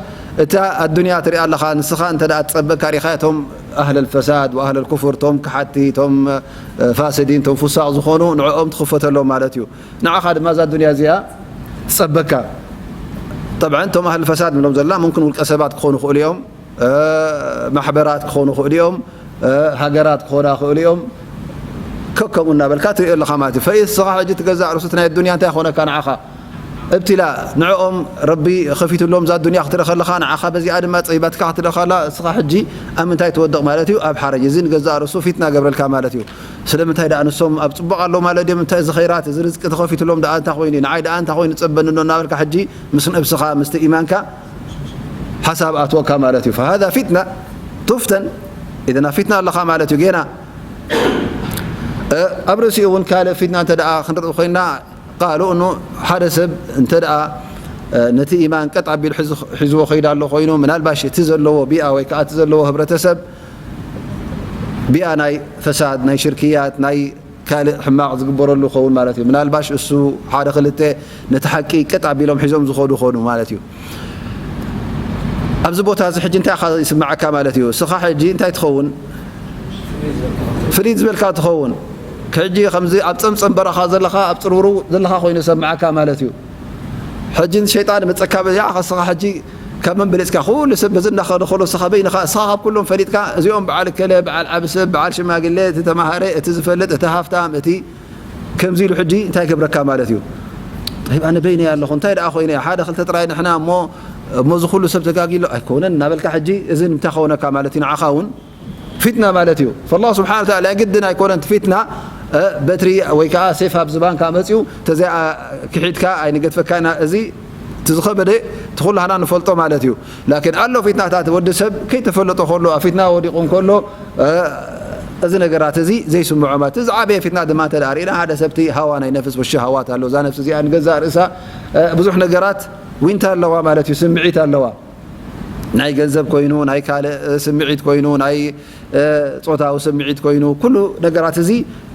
እታ ኣዱንያ ትሪኣ ኣለኻ፣ ንስኻ እንተ ደኣ ትጸበካ ሪኻ፣ እቶም ኣህለል ፈሳድ ወኣህለል ኩፍር፣ እቶም ከሓድቲ፣ እቶም ፋስዲን፣ እቶም ፉሳቕ ዝኾኑ፣ ንዕኦም ትኽፈተሎም ማለት እዩ። ንዓኻ ድማ እዛ ኣዱንያ እዚኣ ትጸበካ። ጠብዓን እቶም ኣህል ፈሳድ ንብሎም ዘለና፣ ሙምክን ውልቀ ሰባት ክኾኑ ይኽእሉ እዮም፣ እ፣ ማሕበራት ክኾኑ ይኽእሉ እዮም፣ እ፣ ሃገራት ክኾና ይኽእሉ እዮም። ከከምኡ እናበልካ ትሪኦ ኣለኻ ማለት እዩ። ፈኢስ ንስኻ ሕጂ ትገዛእ ርእሱ እቲ ናይ ኣዱንያ እንታይ ኮነካ ንዓኻ? እብትላ ንዕኦም ረቢ ከፊትሎም እዛ ኣዱንያ ክትርኢ ከለኻ፣ ንዓኻ በዚኣ ድማ ጸይባትካ ክትርኢ ከላ፣ እስኻ ሕጂ ኣብ ምንታይ ትወድቕ ማለት እዩ? ኣብ ሓረጅ። እዚ ንገዛእ ርእሱ ፊትና ገብረልካ ማለት እዩ። ስለምንታይ ደኣ ንሶም ኣብ ጽቡቕ ኣለዉ ማለት ድዮም? እንታይ እዚ ኸይራት፣ እዚ ርዝቂ ተኸፊትሎም ደኣ እንታይ ኮይኑ፣ ንዓይ ደኣ እንታይ ኮይኑ ጸበኒ ኣሎ እናበልካ ሕጂ ምስ ነብስኻ፣ ምስቲ ኢማንካ ሓሳብ ኣትወካ ማለት እዩ። فهذا فتنة تفتن። ኢዘን ኣብ ፊትና ኣለኻ ማለት እዩ። ጌና፣ እ፣ ኣብ ርእሲኡ እውን ካልእ ፊትና እንተ ደኣ ክንርኢ ኮይና፣ ቃሉ እኑ ሓደ ሰብ እንተ ደኣ፣ እ፣ ነቲ ኢማን ቀጥ ኣቢሉ ሒዙ-፣ ሒዝዎ ከይዱ ኣሎ ኮይኑ፣ ምናልባሽ እቲ ዘለዎ ቢኣ ወይ ከኣ እቲ ዘለዎ ህብረተሰብ ቢኣ ናይ ፈሳድ፣ ናይ ሽርክያት፣ ናይ ካልእ ሕማቕ ዝግበረሉ ይኸውን ማለት እዩ። ምናልባሽ እሱ ሓደ ክልተ ነቲ ሓቂ ቀጥ ኣቢሎም ሒዞም ዝኸዱ ይኾኑ ማለት እዩ። ኣብዚ ቦታ እዚ ሕጂ እንታይ ኢኻ ይስምዓካ ማለት እዩ? እስኻ ሕጂ እንታይ ትኸውን? ፍልይ ዝበልካ ትኸውን። ሕጂ ከምዚ ኣብ ጸምጸም በረኻ ዘለኻ፣ ኣብ ጽርውርው ዘለኻ ኮይኑ ይሰምዓካ ማለት እዩ። ሕጂ ንሸይጣን መጸካ በዚኣ፣ ከስኻ ሕጂ ካብ መን በሊጽካ? ኩሉ ሰብ በዚ እናኸደ ከሎ፣ እስኻ በይንኻ፣ እስኻ ካብ ኩሎም ፈሊጥካ፣ እዚኦም በዓል እከለ፣ በዓል ዓቢ ሰብ፣ በዓል ሽማግለ፣ እቲ ተማሃረ፣ እቲ ዝፈልጥ፣ እቲ ሃፍታም፣ እቲ ከምዚ ኢሉ ሕጂ እንታይ ይገብረካ ማለት እዩ? ጠይብ፣ ኣነ በይነይ ኣለኹ፣ እንታይ ደኣ ኮይነ? ሓደ ክልተ ጥራይ ንሕና እሞ፣ እሞ እዚ ኩሉ ሰብ ተጋጊሎ ኣይኮነን እናበልካ ሕጂ፣ እዚ እንታይ ከውነካ ማለት እዩ? ንዓኻ እውን ፊትና ማለት እዩ። ፈላህ ስብሓነ ወተዓላ ግድን ኣይኮነን እቲ ፊትና፣ እ፣ በትሪ ወይ ከዓ ሴፍ ኣብ ዝባንካ መፅዩ፣ ተዚኣ ክሒድካ ኣይንገድፈካ ኢና። እዚ እቲ ዝኸበደ፣ እቲ ኩላህና ንፈልጦ ማለት እዩ። ላኪን ኣሎ ፊትናታት፣ ወዲ ሰብ ከይተፈለጦ ከሎ፣ ኣብ ፊትና ወዲቑ እንከሎ፣ እ፣ እዚ ነገራት እዚ ዘይስምዖ ማለት። እዚ ዝዓበየ ፊትና ድማ እንተ ደኣ ርኢና፣ ሓደ ሰብ እቲ ሃዋ ናይ ነፍስ ወሸሃዋት ኣሎ። እዛ ነፍሲ እዚኣ ንገዛእ ርእሳ፣ እ፣ ብዙሕ ነገራት ዊንታ ኣለዋ ማለት እዩ፣ ስምዒት ኣለዋ። ናይ ገንዘብ ኮይኑ፣ ናይ ካልእ ስምዒት ኮይኑ፣ ናይ፣ እ፣ ጾታዊ ስምዒት ኮይኑ፣ ኩሉ ነገራት እዚ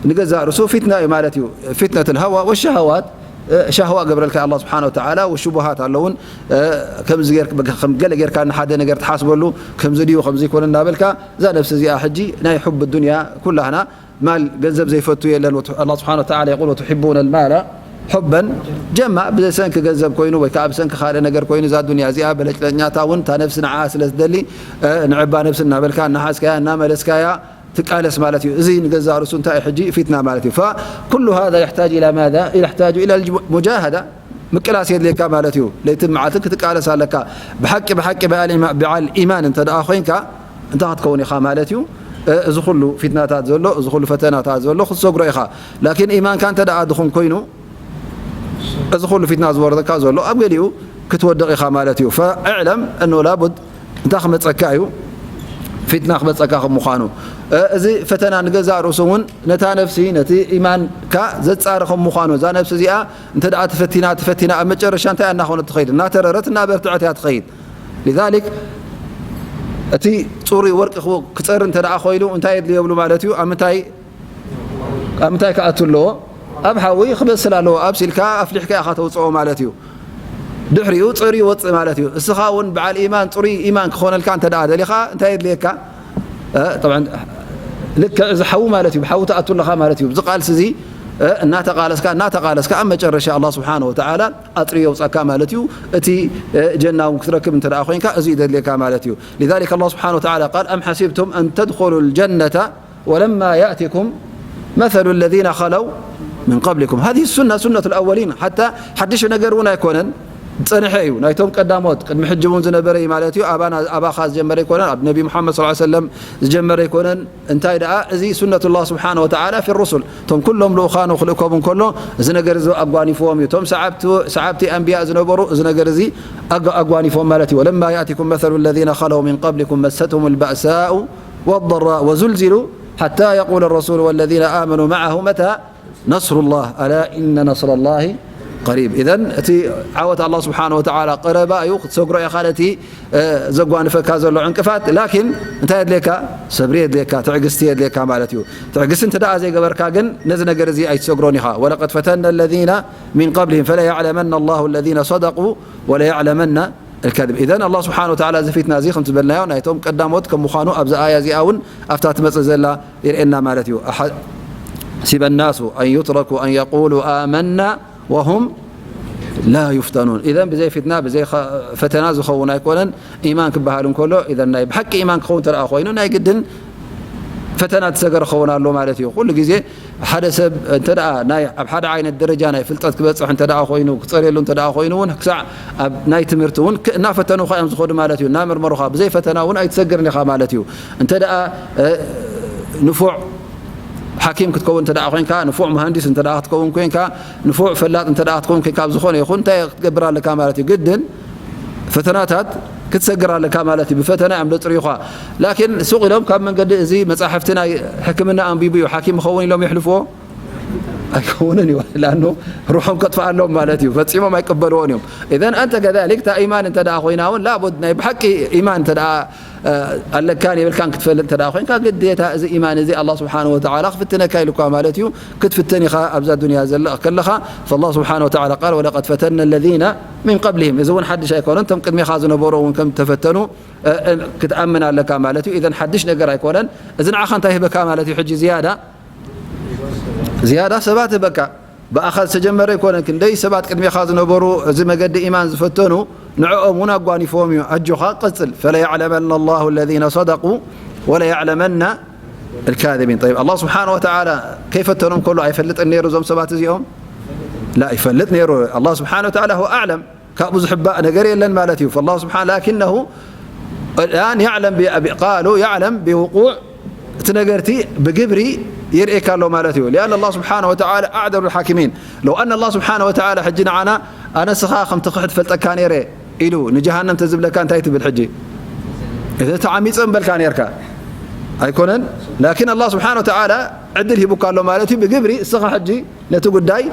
ንገዛእ ርእሱ ፊትና እዩ ማለት እዩ። ፊትነቱል ሃዋ ወሸሃዋት፣ እ፣ ሻህዋ ገብረልካ ኣላህ ስብሓነ ወተዓላ፣ ወሽቡሃት ኣለውን፣ እ፣ ከምዚ ጌር-፣ ከም ገለ ጌርካ ንሓደ ነገር ትሓስበሉ፣ ከምዚ ድዩ፣ ከምዚ ይኮነ እናበልካ፣ እዛ ነብሲ እዚኣ ሕጂ ናይ ሑብ ዱንያ ኩላህና ማል ገንዘብ ዘይፈቱ የለን። ወቱ-፣ ኣላህ ስብሓነ ወተዓላ የቁል፣ "ወቱሒቡነ ልማለ ሑበን ጀማ"፣ ብሰንኪ ገንዘብ ኮይኑ ወይ ከዓ ብሰንኪ ካልእ ነገር ኮይኑ እዛ ዱንያ እዚኣ በለጭለኛታ እውን እታ ነብሲ ንዓኣ ስለ ትደሊ፣ እ፣ ንዕባ ነብሲ እናበልካ እናሓዝካያ እናመለስካያ ትቃለስ ማለት እዩ። እዚ ንገዛእ ርእሱ እንታይ እዩ ሕጂ? ፊትና ማለት እዩ። ፈኩሉ ሃዛ የሕታጅ ኢላ ማዛ? የሕታጁ ኢላ ሙጃሃዳ። ምቅላስ የድልየካ ማለት እዩ። ለይትን መዓልትን ክትቃለስ ኣለካ። ብሓቂ፣ ብሓቂ በዓል ኢማ-፣ በዓል ኢማን እንተ ደኣ ኮይንካ፣ እንታይ ክትከውን ኢኻ ማለት እዩ? እ፣ እዚ ኩሉ ፊትናታት ዘሎ፣ እዚ ኩሉ ፈተናታት ዘሎ ክትሰግሮ ኢኻ። ላኪን ኢማንካ እንተ ደኣ ድኹም ኮይኑ፣ እዚ ኩሉ ፊትና ዝወረደካ ዘሎ፣ ኣብ ገሊኡ ክትወድቕ ኢኻ ማለት እዩ። ፈእዕለም እኖ ላቡድ እንታይ ክመጸካ እዩ? ፊትና ክመጸካ ከም ምዃኑ። እ፣ እዚ ፈተና ንገዛእ ርእሱ እውን ነታ ነፍሲ፣ ነቲ ኢማንካ ዘጻሪ ከም ምዃኑ፣ እዛ ነፍሲ እዚኣ እንተ ደኣ ተፈቲና፣ ተፈቲና፣ ኣብ መጨረሻ እንታይ እናኾነት ትኸይድ? እናተረረት፣ እናበርትዐት እያ ትኸይድ። ሊዛሊክ፣ እቲ ጽሩይ ወርቂ ክው-፣ ክጸሪ እንተ ደኣ ኾይኑ፣ እንታይ የድልዮ ይብሉ ማለት እዩ? ኣብ ምንታይ፣ ኣብ ምንታይ ክኣቱ ኣለዎ? ኣብ ሓዊ ክበስል ኣለዎ። ኣብሲልካ፣ ኣፍሊሕካ ኢኻ ተውጽኦ ማለት እዩ። ድሕሪኡ ጽሩይ ይወጽእ ማለት እዩ። እስኻ እውን በዓል ኢማን፣ ጽሩይ ኢማን ክኾነልካ እንተ ደኣ ደሊኻ፣ እንታይ የድልየካ? እ፣ ጠብዓን፣ ልክዕ እዚ ሓዊ ማለት እዩ። ብሓዊ ትኣቱ ኣለኻ ማለት እዩ። ብዚ ቃልሲ እዚ፣ እ፣ እናተቓለስካ፣ እናተቓለስካ፣ ኣብ መጨረሻ ኣላህ ስብሓነ ወተዓላ ኣጽርዮ የውጻካ ማለት እዩ። እቲ፣ እ፣ ጀና እውን ክትረክብ እንተ ደኣ ኮይንካ፣ እዚ እዩ ዘድልየካ ማለት እዩ። ሊዛሊክ ኣላህ ስብሓነ ወተዓላ ቃል፣ "ኣም ሓሲብቱም ኣን ተድኹሉ ልጀነተ ወለማ ያእቲኩም መሰሉ ለዚነ ኸለው ምን ቀብሊኩም። ሃዚህ ሱና፣ ሱነቱ ልኣወሊን። ሓታ ሓድሽ ነገር እውን ኣይኮነን፣ ዝጸንሐ እዩ። ናይቶም ቀዳሞት፣ ቅድሚ ሕጂ እውን ዝነበረ እዩ ማለት እዩ። ኣባና፣ ኣባኻ ዝጀመረ ኣይኮነን፣ ኣብ ነቢ ሙሓመድ ሰለላሁ ዐለይሂ ወሰለም ዝጀመረ ኣይኮነን። እንታይ ደኣ፣ እዚ ሱነቱላህ ስብሓነ ወተዓላ ፊ ሩሱል። እቶም ኩሎም ልኡኻኑ ክልእኮም እንከሎ፣ እዚ ነገር እዚ ኣጓኒፍዎም እዩ። እቶም ሰዓብቲ፣ ሰዓብቲ ኣንብያ ዝነበሩ፣ እዚ ነገር እዚ ኣጓ-፣ ኣጓኒፍዎም ማለት እዩ። ወለማ ያእቲኩም መሰሉ ለዚነ ኸለው ምን ቀብሊኩም መሰትሁም ልባእሳኡ ወደራእ ወዙልዚሉ ሓታ የቁለ ረሱሉ ወለዚነ ኣመኑ መዓሁ መታ ነስሩላህ፣ ኣላ ኢነ ነስረላሂ قريب. إذن እቲ ዓወት ኣላህ ስብሓነ ወተዓላ ቀረባ እዩ። ክትሰግሮ ኢኻ ነቲ፣ እ፣ ዘጓንፈካ ዘሎ ዕንቅፋት። ላኪን እንታይ የድልየካ? ሰብሪ የድልየካ፣ ትዕግስቲ የድልየካ ማለት እዩ። ትዕግስቲ እንተ ደኣ ዘይገበርካ ግን ነዚ ነገር እዚ ኣይትሰግሮን ኢኻ። ولقد فتنا الذين من قبلهم فليعلمن الله الذين صدقوا وليعلمن الكاذبين. إذن ኣላህ ስብሓነ ወተዓላ እዚ ፊትና እዚ ከም ዝበልናዮ ናይቶም ቀዳሞት ከም ምዃኑ ኣብዛ ኣያ እዚኣ እውን ኣብታ ትመጽእ ዘላ የርእየና ማለት እዩ። أحسب الناس أن يتركوا أن يقولوا آمنا وهم لا يفتنون. إذن ብዘይ ፊትና፣ ብዘይ ኸ-፣ ፈተና ዝኸውን ኣይኮነን። ኢማን ክበሃል እንከሎ፣ إذن ናይ ብሓቂ ኢማን ክኸውን እንተ ደኣ ኮይኑ፣ ናይ ግድን ፈተና ዝሰገረ ክኸውን ኣሎ ማለት እዩ። ኩሉ ግዜ ሓደ ሰብ እንተ ደኣ ናይ፣ ኣብ ሓደ ዓይነት ደረጃ ናይ ፍልጠት ክበጽሕ እንተ ደኣ ኮይኑ፣ ክጸርየሉ እንተ ደኣ ኮይኑ እውን፣ ክሳዕ ኣብ ናይ ትምህርቲ እውን ክ-፣ እናፈተኑኻ እዮም ዝኸዱ ማለት እዩ። እናመርመሩኻ፣ ብዘይ ፈተና እውን ኣይትሰግርን ኢኻ ማለት እዩ። እንተ ደኣ፣ እ፣ ንፉዕ ሓኪም ክትከውን እንተ ደኣ ኮይንካ፣ ንፉዕ መሃንዲስ እንተ ደኣ ክትከውን ኮይንካ፣ ንፉዕ ፈላጥ እንተ ደኣ ክትከውን ኮይንካ፣ ኣብ ዝኾነ ይኹን እንታይ ክትገብር ኣለካ ማለት እዩ? ግድን ፈተናታት ክትሰግር ኣለካ ማለት እዩ። ብፈተና እዮም ዘጽርዩኻ። ላኪን ሱቕ ኢሎም ካብ መንገዲ እዚ መጻሕፍቲ ናይ ሕክምና ኣንቢቡ እዩ ሓኪም ይኸውን ኢሎም የሕልፍዎ? ኣይከውንን እዩ። ላኑ ሩሖም ከጥፍኣሎም ማለት እዩ። ፈጺሞም ኣይቀበልዎን እዮም። إذن أنت كذلك እታ ኢማን እንተ ደኣ ኮይና እውን ላቡድ ናይ ብሓቂ ኢማን እንተ ደኣ፣ እ፣ ኣለካን የብልካን ክትፈልጥ እንተ ደኣ ኮይንካ ግዴታ እዚ ኢማን እዚ ኣላህ ስብሓነሁ ወተዓላ ክፍትነካ ኢሉካ ማለት እዩ። ክትፍተን ኢኻ ኣብዛ ዱንያ ዘለኻ ከለኻ። فالله سبحانه وتعالى قال: ولقد فتنا الذين من قبلهم. እዚ እውን ሓድሽ ኣይኮነን። እቶም ቅድሜኻ ዝነበሩ እውን ከም ተፈተኑ፣ እ፣ እ፣ ክትኣምን ኣለካ ማለት እዩ። إذن ሓድሽ ነገር ኣይኮነን። እዚ ንዓኻ እንታይ ይህበካ ማለት እዩ? ሕጂ ዝያዳ ዝያዳ ሰባት በቃ ብኣኻ ዝተጀመረ ኣይኮነን። ክንደይ ሰባት ቅድሜኻ ዝነበሩ እዚ መገዲ ኢማን ዝፈተኑ ንዕኦም እውን ኣጓኒፎም እዩ። ኣጆኻ ቀጽል። فليعلمن الله الذين صدقوا وليعلمن الكاذبين. طيب፣ ኣላህ ስብሓነ ወተዓላ ከይፈተኖም ከሎ ኣይፈልጥን ነይሩ እዞም ሰባት እዚኦም? ላ፣ ይፈልጥ ነይሩ። ኣላህ ስብሓነ ወተዓላ هو أعلم። ካብኡ ዝሕባእ ነገር የለን ማለት እዩ። فالله سبحانه لكنه الآن يعلم ب-، ب-، قالوا يعلم بوقوع እቲ ነገርቲ ብግብሪ የርእየካ ኣሎ ማለት እዩ። لأن الله سبحانه وتعالى أعدل الحاكمين. لو أن الله سبحانه وتعالى ሕጂ ንዓና ኣነ ስኻ ከም ትኽሕድ ፈልጠካ ነይረ ኢሉ ንጀሃነም ተዝብለካ እንታይ ትብል ሕጂ? እቲ ተዓሚጸ ምበልካ ነይርካ ኣይኮነን? ላኪን ኣላህ ስብሓነ ወተዓላ ዕድል ሂቡካ ኣሎ ማለት እዩ። ብግብሪ እስኻ ሕጂ ነቲ ጉዳይ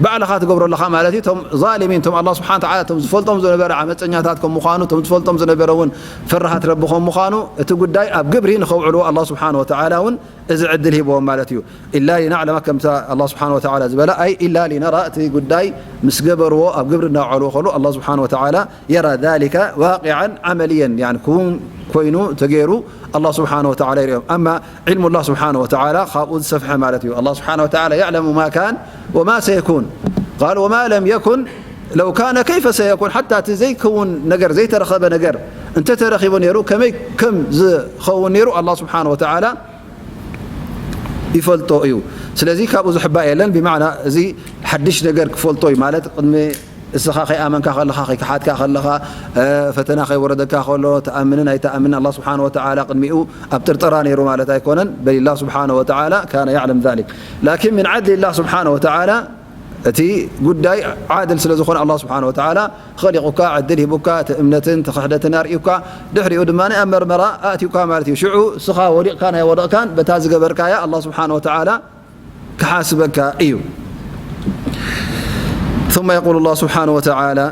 ባዕልኻ ትገብሮ ኣለኻ ማለት እዩ። እቶም ዛሊሚን፣ እቶም ኣላህ ስብሓነ ወተዓላ እቶም ዝፈልጦም ዝነበረ ዓመፀኛታት ከም ምዃኑ፣ እቶም ዝፈልጦም ዝነበረ እውን ፈራሃት ረቢ ከም ምዃኑ፣ እቲ ጉዳይ ኣብ ግብሪ ንኸውዕልዎ ኣላህ ስብሓነ ወተዓላ እውን እዚ ዕድል ሂብዎም ማለት እዩ። إلا لنعلم ከምታ ኣላህ ስብሓነ ወተዓላ ዝበላ፣ أي إلا لنرى እቲ ጉዳይ ምስ ገበርዎ ኣብ ግብሪ እናውዓልዎ ከሎ ኣላህ ስብሓነ ወተዓላ يرى ذلك واقعا عمليا، يعني ክውን ኮይኑ ተገይሩ ኣላህ ስብሓነ ወተዓላ ይርእዮም። أما علم الله سبحانه وتعالى ካብኡ ዝሰፍሐ ማለት እዩ። ኣላህ ስብሓነ ወተዓላ يعلم ما كان وما سيكون. قال: وما لم يكن لو كان كيف سيكون. ሓታ እቲ ዘይከውን ነገር፣ ዘይተረኸበ ነገር እንተተረኺቡ ነይሩ፣ ከመይ ከም ዝኸውን ነይሩ ኣላህ ስብሓነ ወተዓላ ይፈልጦ እዩ። ስለዚ ካብኡ ዝሕባእ የለን። ብማዕና እዚ ሓድሽ ነገር ክፈልጦ እዩ ማለት ቅድሚ እስኻ ከይኣመንካ ከለኻ፣ ከይከሓድካ ከለኻ፣ እ፣ ፈተና ከይወረደካ ከሎ፣ ትኣምንን ኣይትኣምንን ኣላህ ስብሓነ ወተዓላ ቅድሚኡ ኣብ ጥርጠራ ነይሩ ማለት ኣይኮነን። بل الله سبحانه وتعالى كان يعلم ذلك. لكن من عدل الله سبحانه وتعالى እቲ ጉዳይ ዓድል ስለ ዝኾነ ኣላህ ስብሓነ ወተዓላ ኸሊቑካ፣ ዕድል ሂቡካ፣ እቲ እምነትን እቲ ክሕደትን ኣርእዩካ፣ ድሕሪኡ ድማ ኣብ መርመራ ኣእትዩካ ማለት እዩ። ሽዑ እስኻ ወዲቕካን ኣይወደቕካን በታ ዝገበርካያ ኣላህ ስብሓነ ወተዓላ ክሓስበካ እዩ። ثم يقول الله سبحانه وتعالى: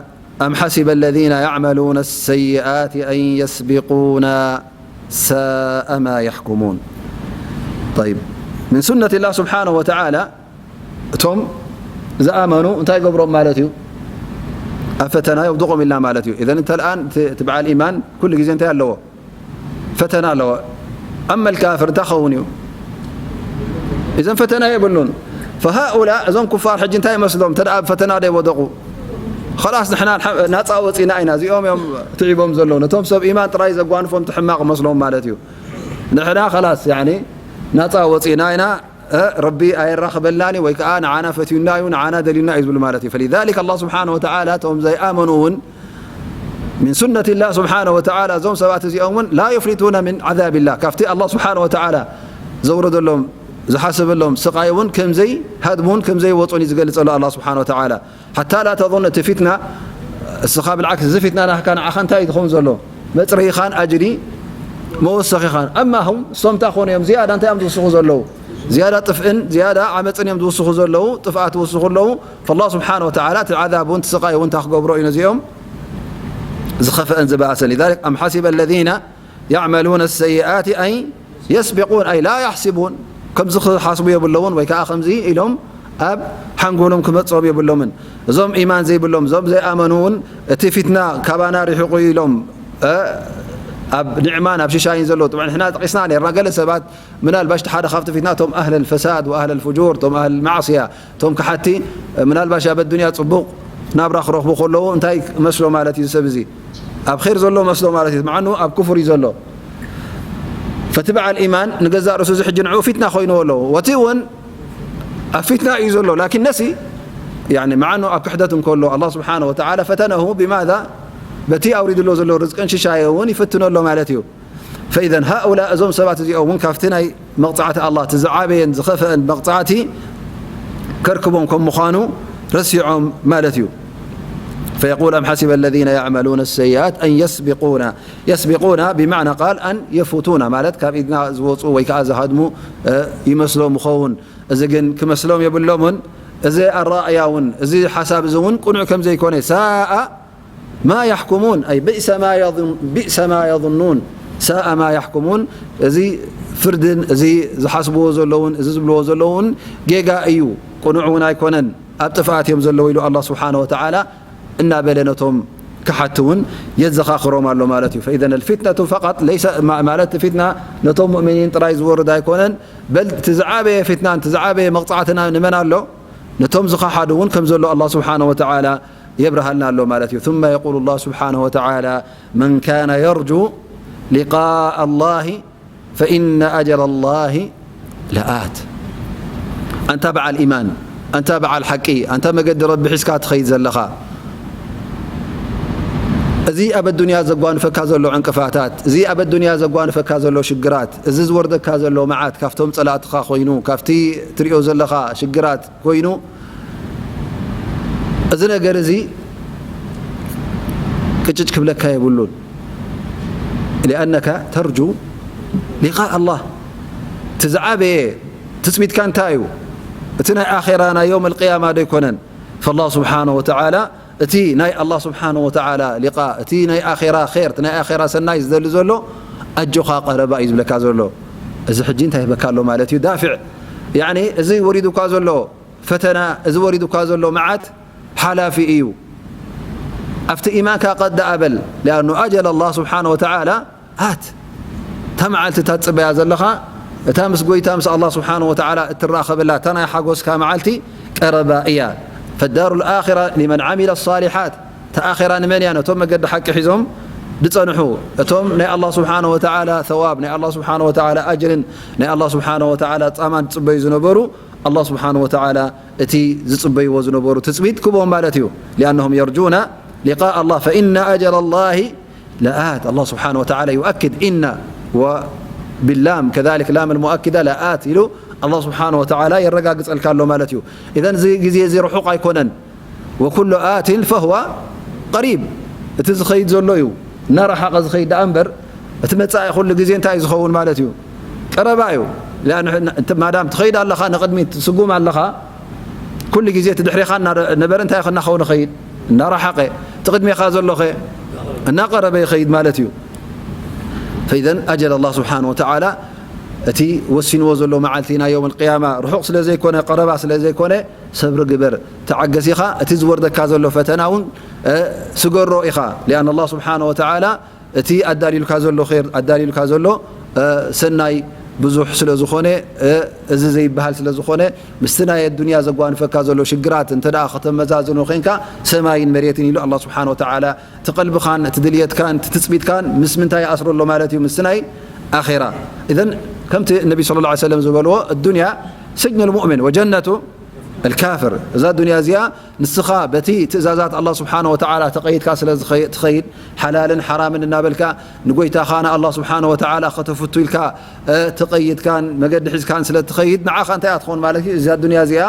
أم حسب الذين يعملون السيئات أن يسبقونا ساء ما يحكمون. طيب، من سنة الله سبحانه وتعالى እቶም ዝኣመኑ እንታይ ገብሮም ማለት እዩ? ኣብ ፈተና የውድቖም ኢልና ማለት እዩ። إذن እንተ الآن እቲ፣ እቲ በዓል ኢማን ኩሉ ግዜ እንታይ ኣለዎ? ፈተና ኣለዎ። أما الكافر እንታይ ክኸውን እዩ? إذن ፈተና የብሉን። فهؤلاء እዞም ኩፋር ሕጂ እንታይ ይመስሎም? እንተ ደኣ ኣብ ፈተና ደይ ወደቑ፣ خلاص ንሕና ኣልሓ-፣ ናጻ ወጺና ኢና። እዚኦም እዮም ትዒቦም ዘለዉ። ነቶም ሰብ ኢማን ጥራይ ዘጓንፎም እቲ ሕማቕ መስሎም ማለት እዩ። ንሕና خلاص ያኒ ናጻ ወጺና ኢና። እ፣ ረቢ ኣየራኽበልናን እዩ ወይ ከኣ ንዓና ፈትዩና እዩ፣ ንዓና ደልዩና እዩ ዝብሉ ማለት እዩ። فلذلك الله سبحانه وتعالى እቶም ዘይኣመኑ እውን من سنة الله سبحانه وتعالى እዞም ሰባት እዚኦም እውን لا يفلتون من عذاب الله ካብቲ ኣላህ ስብሓነ ወተዓላ ዘውረደሎም ዝሓሰበሎም ስቓይ እውን ከም ዘይሃድሙን ከም ዘይወፁን እዩ ዝገልጸሉ ኣላህ ስብሓነ ወተዓላ። ሓታ ላ ተظን እቲ ፊትና እስኻ ብልዓክስ እዚ ፊትና ናህካ ንዓኻ እንታይ እዩ ዝኸውን ዘሎ? መፅረይኻን ኣጅሪ መወሰኺኻን። ኣማ ሁም እሶም እንታይ ኮኑ እዮም ዝያዳ እንታይ እዮም ዝውስኹ ዘለዉ? ዝያዳ ጥፍእን ዝያዳ ዓመፅን እዮም ዝውስኹ ዘለዉ፣ ጥፍኣት ዝውስኹ ኣለዉ። فالله سبحانه وتعالى እቲ ዓዛብ እውን፣ እቲ ስቓይ እውን እንታይ ክገብሮ እዩ ነዚኦም? ዝኸፍአን ዝበኣሰን። لذلك أم حسب الذين يعملون السيئات أن يسبقون، أي لا يحسبون، ከምዚ ክሓስቡ የብለውን፣ ወይ ከዓ ከምዚ ኢሎም ኣብ ሓንጎሎም ክመፅኦም የብሎምን። እዞም ኢማን ዘይብሎም፣ እዞም ዘይኣመኑ እውን እቲ ፊትና ካባና ርሒቑ ኢሎም፣ እ፣ ኣብ ኒዕማን ኣብ ሽሻይን ዘለዉ። ጥብዓ ንሕና ጠቂስና ነርና፣ ገለ ሰባት ምናልባሽ እቲ ሓደ ካብቲ ፊትና እቶም ኣህለል ፈሳድ ወኣህለል ፍጁር፣ እቶም ኣህለል ማዕስያ፣ እቶም ክሓቲ፣ ምናልባሽ ኣብ ኣዱንያ ጽቡቕ ናብራ ክረኽቡ ከለዉ እንታይ መስሎ ማለት እዩ? ሰብ እዚ ኣብ ኸይር ዘሎ መስሎ ማለት እዩ፣ መዓኑ ኣብ ክፉር እዩ ዘሎ። ፈቲ በዓል ኢማን ንገዛእ ርእሱ እዚ ሕጂ ንዕኡ ፊትና ኮይንዎ ኣለዎ። ወቲ እውን ኣብ ፊትና እዩ ዘሎ፣ ላኪን ነሲ ያኒ መዓኑ ኣብ ክሕደት እንከሎ ኣላህ ስብሓነሁ ወተዓላ ፈተነሁ ቢማዛ፣ በቲ ኣውሪድሎ ዘሎ ርዝቅን ሽሻየ እውን ይፍትኖ ኣሎ ማለት እዩ። ፈኢዘን ሃኡላ፣ እዞም ሰባት እዚኦም እውን ካብቲ ናይ መቕጻዕቲ ኣላህ፣ እቲ ዝዓበየን ዝኸፍአን መቕጻዕቲ ከርክቦም ከም ምዃኑ ረሲዖም ማለት እዩ። فيقول أم حسب الذين يعملون السيئات أن يسبقونا، يسبقونا بمعنى قال أن يفوتونا ማለት ካብ ኢድና ዝወፁ ወይ ከዓ ዝሃድሙ፣ እ፣ ይመስሎም ይኸውን። እዚ ግን ክመስሎም የብሎምን። እዚ ኣረኣእያ እውን፣ እዚ ሓሳብ እዚ እውን ቅኑዕ ከም ዘይኮነ፣ ሳኣ ማ ያሕኩሙን፣ ኣይ ብእሰ ማ የظን-፣ ብእሰ ማ የظኑን፣ ሳኣ ማ ያሕኩሙን፣ እዚ ፍርድን እዚ ዝሓስብዎ ዘለውን እዚ ዝብልዎ ዘለውን ጌጋ እዩ፣ ቅኑዕ እውን ኣይኮነን፣ ኣብ ጥፍኣት እዮም ዘለዉ ኢሉ ኣላህ ስብሓነሁ ወተዓላ እናበለ ነቶም ክሓቲ እውን የዘኻኽሮም ኣሎ ማለት እዩ። ፈኢዘን ኣልፊትነቱ ፈቐጥ ለይሰ፣ ማ-፣ ማለት ፊትና ነቶም ሙእሚኒን ጥራይ ዝወርድ ኣይኮነን፣ በል እቲ ዝዓበየ ፊትናን እቲ ዝዓበየ መቕጻዕትና ንመን ኣሎ? ነቶም ዝኸሓዱ እውን ከም ዘሎ ኣላህ ስብሓነሁ ወተዓላ የብርሃልና ኣሎ ማለት እዩ። ثم يقول الله سبحانه وتعالى من كان يرجو لقاء الله فإن أجل الله لآت። ኣንታ በዓል ኢማን፣ ኣንታ በዓል ሓቂ፣ ኣንታ መገዲ ረቢ ሒዝካ ትኸይድ ዘለኻ፣ እዚ ኣብ ኣዱንያ ዘጓንፈካ ዘሎ ዕንቅፋታት፣ እዚ ኣብ ኣዱንያ ዘጓንፈካ ዘሎ ሽግራት፣ እዚ ዝወርደካ ዘሎ መዓት ካብቶም ጸላእትኻ ኮይኑ፣ ካብቲ ትሪኦ ዘለኻ ሽግራት ኮይኑ፣ እዚ ነገር እዚ ቅጭጭ ክብለካ የብሉን። لأنك ترجو لقاء الله። እቲ ዝዓበየ ትጽቢትካ እንታይ እዩ? እቲ ናይ ኣኼራ ናይ የውም ኣልቅያማ ዶ ኣይኮነን? فالله سبحانه وتعالى እቲ ናይ ኣላህ ስብሓነሁ ወተዓላ ሊቃእ፣ እቲ ናይ ኣኼራ ኼር፣ እቲ ናይ ኣኼራ ሰናይ ዝደሊ ዘሎ ኣጆኻ ቀረባ እዩ ዝብለካ ዘሎ። እዚ ሕጂ እንታይ ይህበካ ኣሎ ማለት እዩ? ዳፊዕ፣ ያዕኒ እዚ ወሪዱካ ዘሎ ፈተና፣ እዚ ወሪዱካ ዘሎ መዓት ሓላፊ እዩ። ኣብቲ ኢማንካ ቀጥ ደኣ በል። ሊኣኑ ኣጀል ኣላህ ስብሓነሁ ወተዓላ ኣት፣ እታ መዓልቲ እታ ትጽበያ ዘለኻ፣ እታ ምስ ጎይታ ምስ ኣላህ ስብሓነሁ ወተዓላ እትራኸበላ እታ ናይ ሓጎስካ መዓልቲ ቀረባ እያ። ፈዳሩ ልኣኺራ ሊመን ዓሚለ ሳሊሓት፣ እታ ኣኺራ ንመን እያ? ነቶም መገዲ ሓቂ ሒዞም ዝጸንሑ፣ እቶም ናይ ኣላህ ስብሓነሁ ወተዓላ ሰዋብ፣ ናይ ኣላህ ስብሓነሁ ወተዓላ ኣጅርን ናይ ኣላህ ስብሓነሁ ወተዓላ ጻማን ዝጽበዩ ዝነበሩ፣ ኣላህ ስብሓነሁ ወተዓላ እቲ ዝጽበይዎ ዝነበሩ ትጽቢት ክቦም ማለት እዩ። ሊኣነሁም የርጁና ሊቃእ ኣላህ ፈኢነ ኣጀል ኣላሂ ለኣት። ኣላህ ስብሓነሁ ወተዓላ ዩኣክድ ኢነ ወቢላም ከዛሊክ ላም ልሙኣኪዳ ለኣት ኢሉ ኣላህ ስብሓነሁ ወተዓላ የረጋግጸልካ ኣሎ ማለት እዩ። ኢዘን እዚ ግዜ እዚ ርሑቕ ኣይኮነን። ወኩሉ ኣትን ፈህዋ ቀሪብ፣ እቲ ዝኸይድ ዘሎ እዩ። እናረሓቐ ዝኸይድ ደኣ እምበር፣ እቲ መጻኢ ኩሉ ግዜ እንታይ እዩ ዝኸውን ማለት እዩ? ቀረባ እዩ። ሊኣን-፣ ማዳም ትኸይድ ኣለኻ፣ ንቕድሚት ትስጉም ኣለኻ፣ ኩሉ ግዜ እቲ ድሕሬኻ እናረ-፣ ነበረ እንታይ እናኸውን ይኸይድ? እናረሓቐ። እቲ ቅድሜኻ ዘሎኸ? እናቐረበ ይኸይድ ማለት እዩ። ፈኢዘን ኣጀል ኣላህ ስብሓነሁ ወተዓላ እቲ ወሲንዎ ዘሎ መዓልቲ ናይ የውም ኣልቅያማ ርሑቕ ስለ ዘይኮነ፣ ቀረባ ስለ ዘይኮነ፣ ሰብሪ ግበር፣ ተዓገስ ኢኻ። እቲ ዝወርደካ ዘሎ ፈተና እውን፣ እ፣ ስገሮ ኢኻ። ሊኣን ኣላህ ስብሓነሁ ወተዓላ እቲ ኣዳልዩልካ ዘሎ ኼር፣ ኣዳልዩልካ ዘሎ፣ እ፣ ሰናይ ብዙሕ ስለ ዝኾነ፣ እ፣ እዚ ዘይበሃል ስለ ዝኾነ፣ ምስቲ ናይ ኣዱንያ ዘጓንፈካ ዘሎ ሽግራት እንተ ደኣ ከተመዛዝኖ ኼንካ፣ ሰማይን መሬትን ኢሉ ኣላህ ስብሓነሁ ወተዓላ እቲ ቀልብኻን፣ እቲ ድልየትካን፣ እቲ ትጽቢትካን ምስ ምንታይ ይኣስሮ ኣሎ ማለት እዩ? ምስቲ ናይ ኣኼራ። ኢዘን ከምቲ ነቢ ሰለላሁ ዐለይሂ ወሰለም ዝበልዎ፣ "ኣዱንያ ስጅኑል ሙእሚን ወጀነቱ ኣልካፍር"። እዛ ዱንያ እዚኣ ንስኻ በቲ ትእዛዛት ኣላህ ስብሓነሁ ወተዓላ ተቐይድካ ስለ ዝኸ-፣ ትኸይድ፣ ሓላልን ሓራምን እናበልካ ንጎይታኻ ንኣላህ ስብሓነሁ ወተዓላ ከተፍቱ ኢልካ፣ እ፣ ተቐይድካን መገዲ ሒዝካን ስለ ትኸይድ፣ ንዓኻ እንታይ እያ ትኸውን ማለት እዩ? እዛ ዱንያ እዚኣ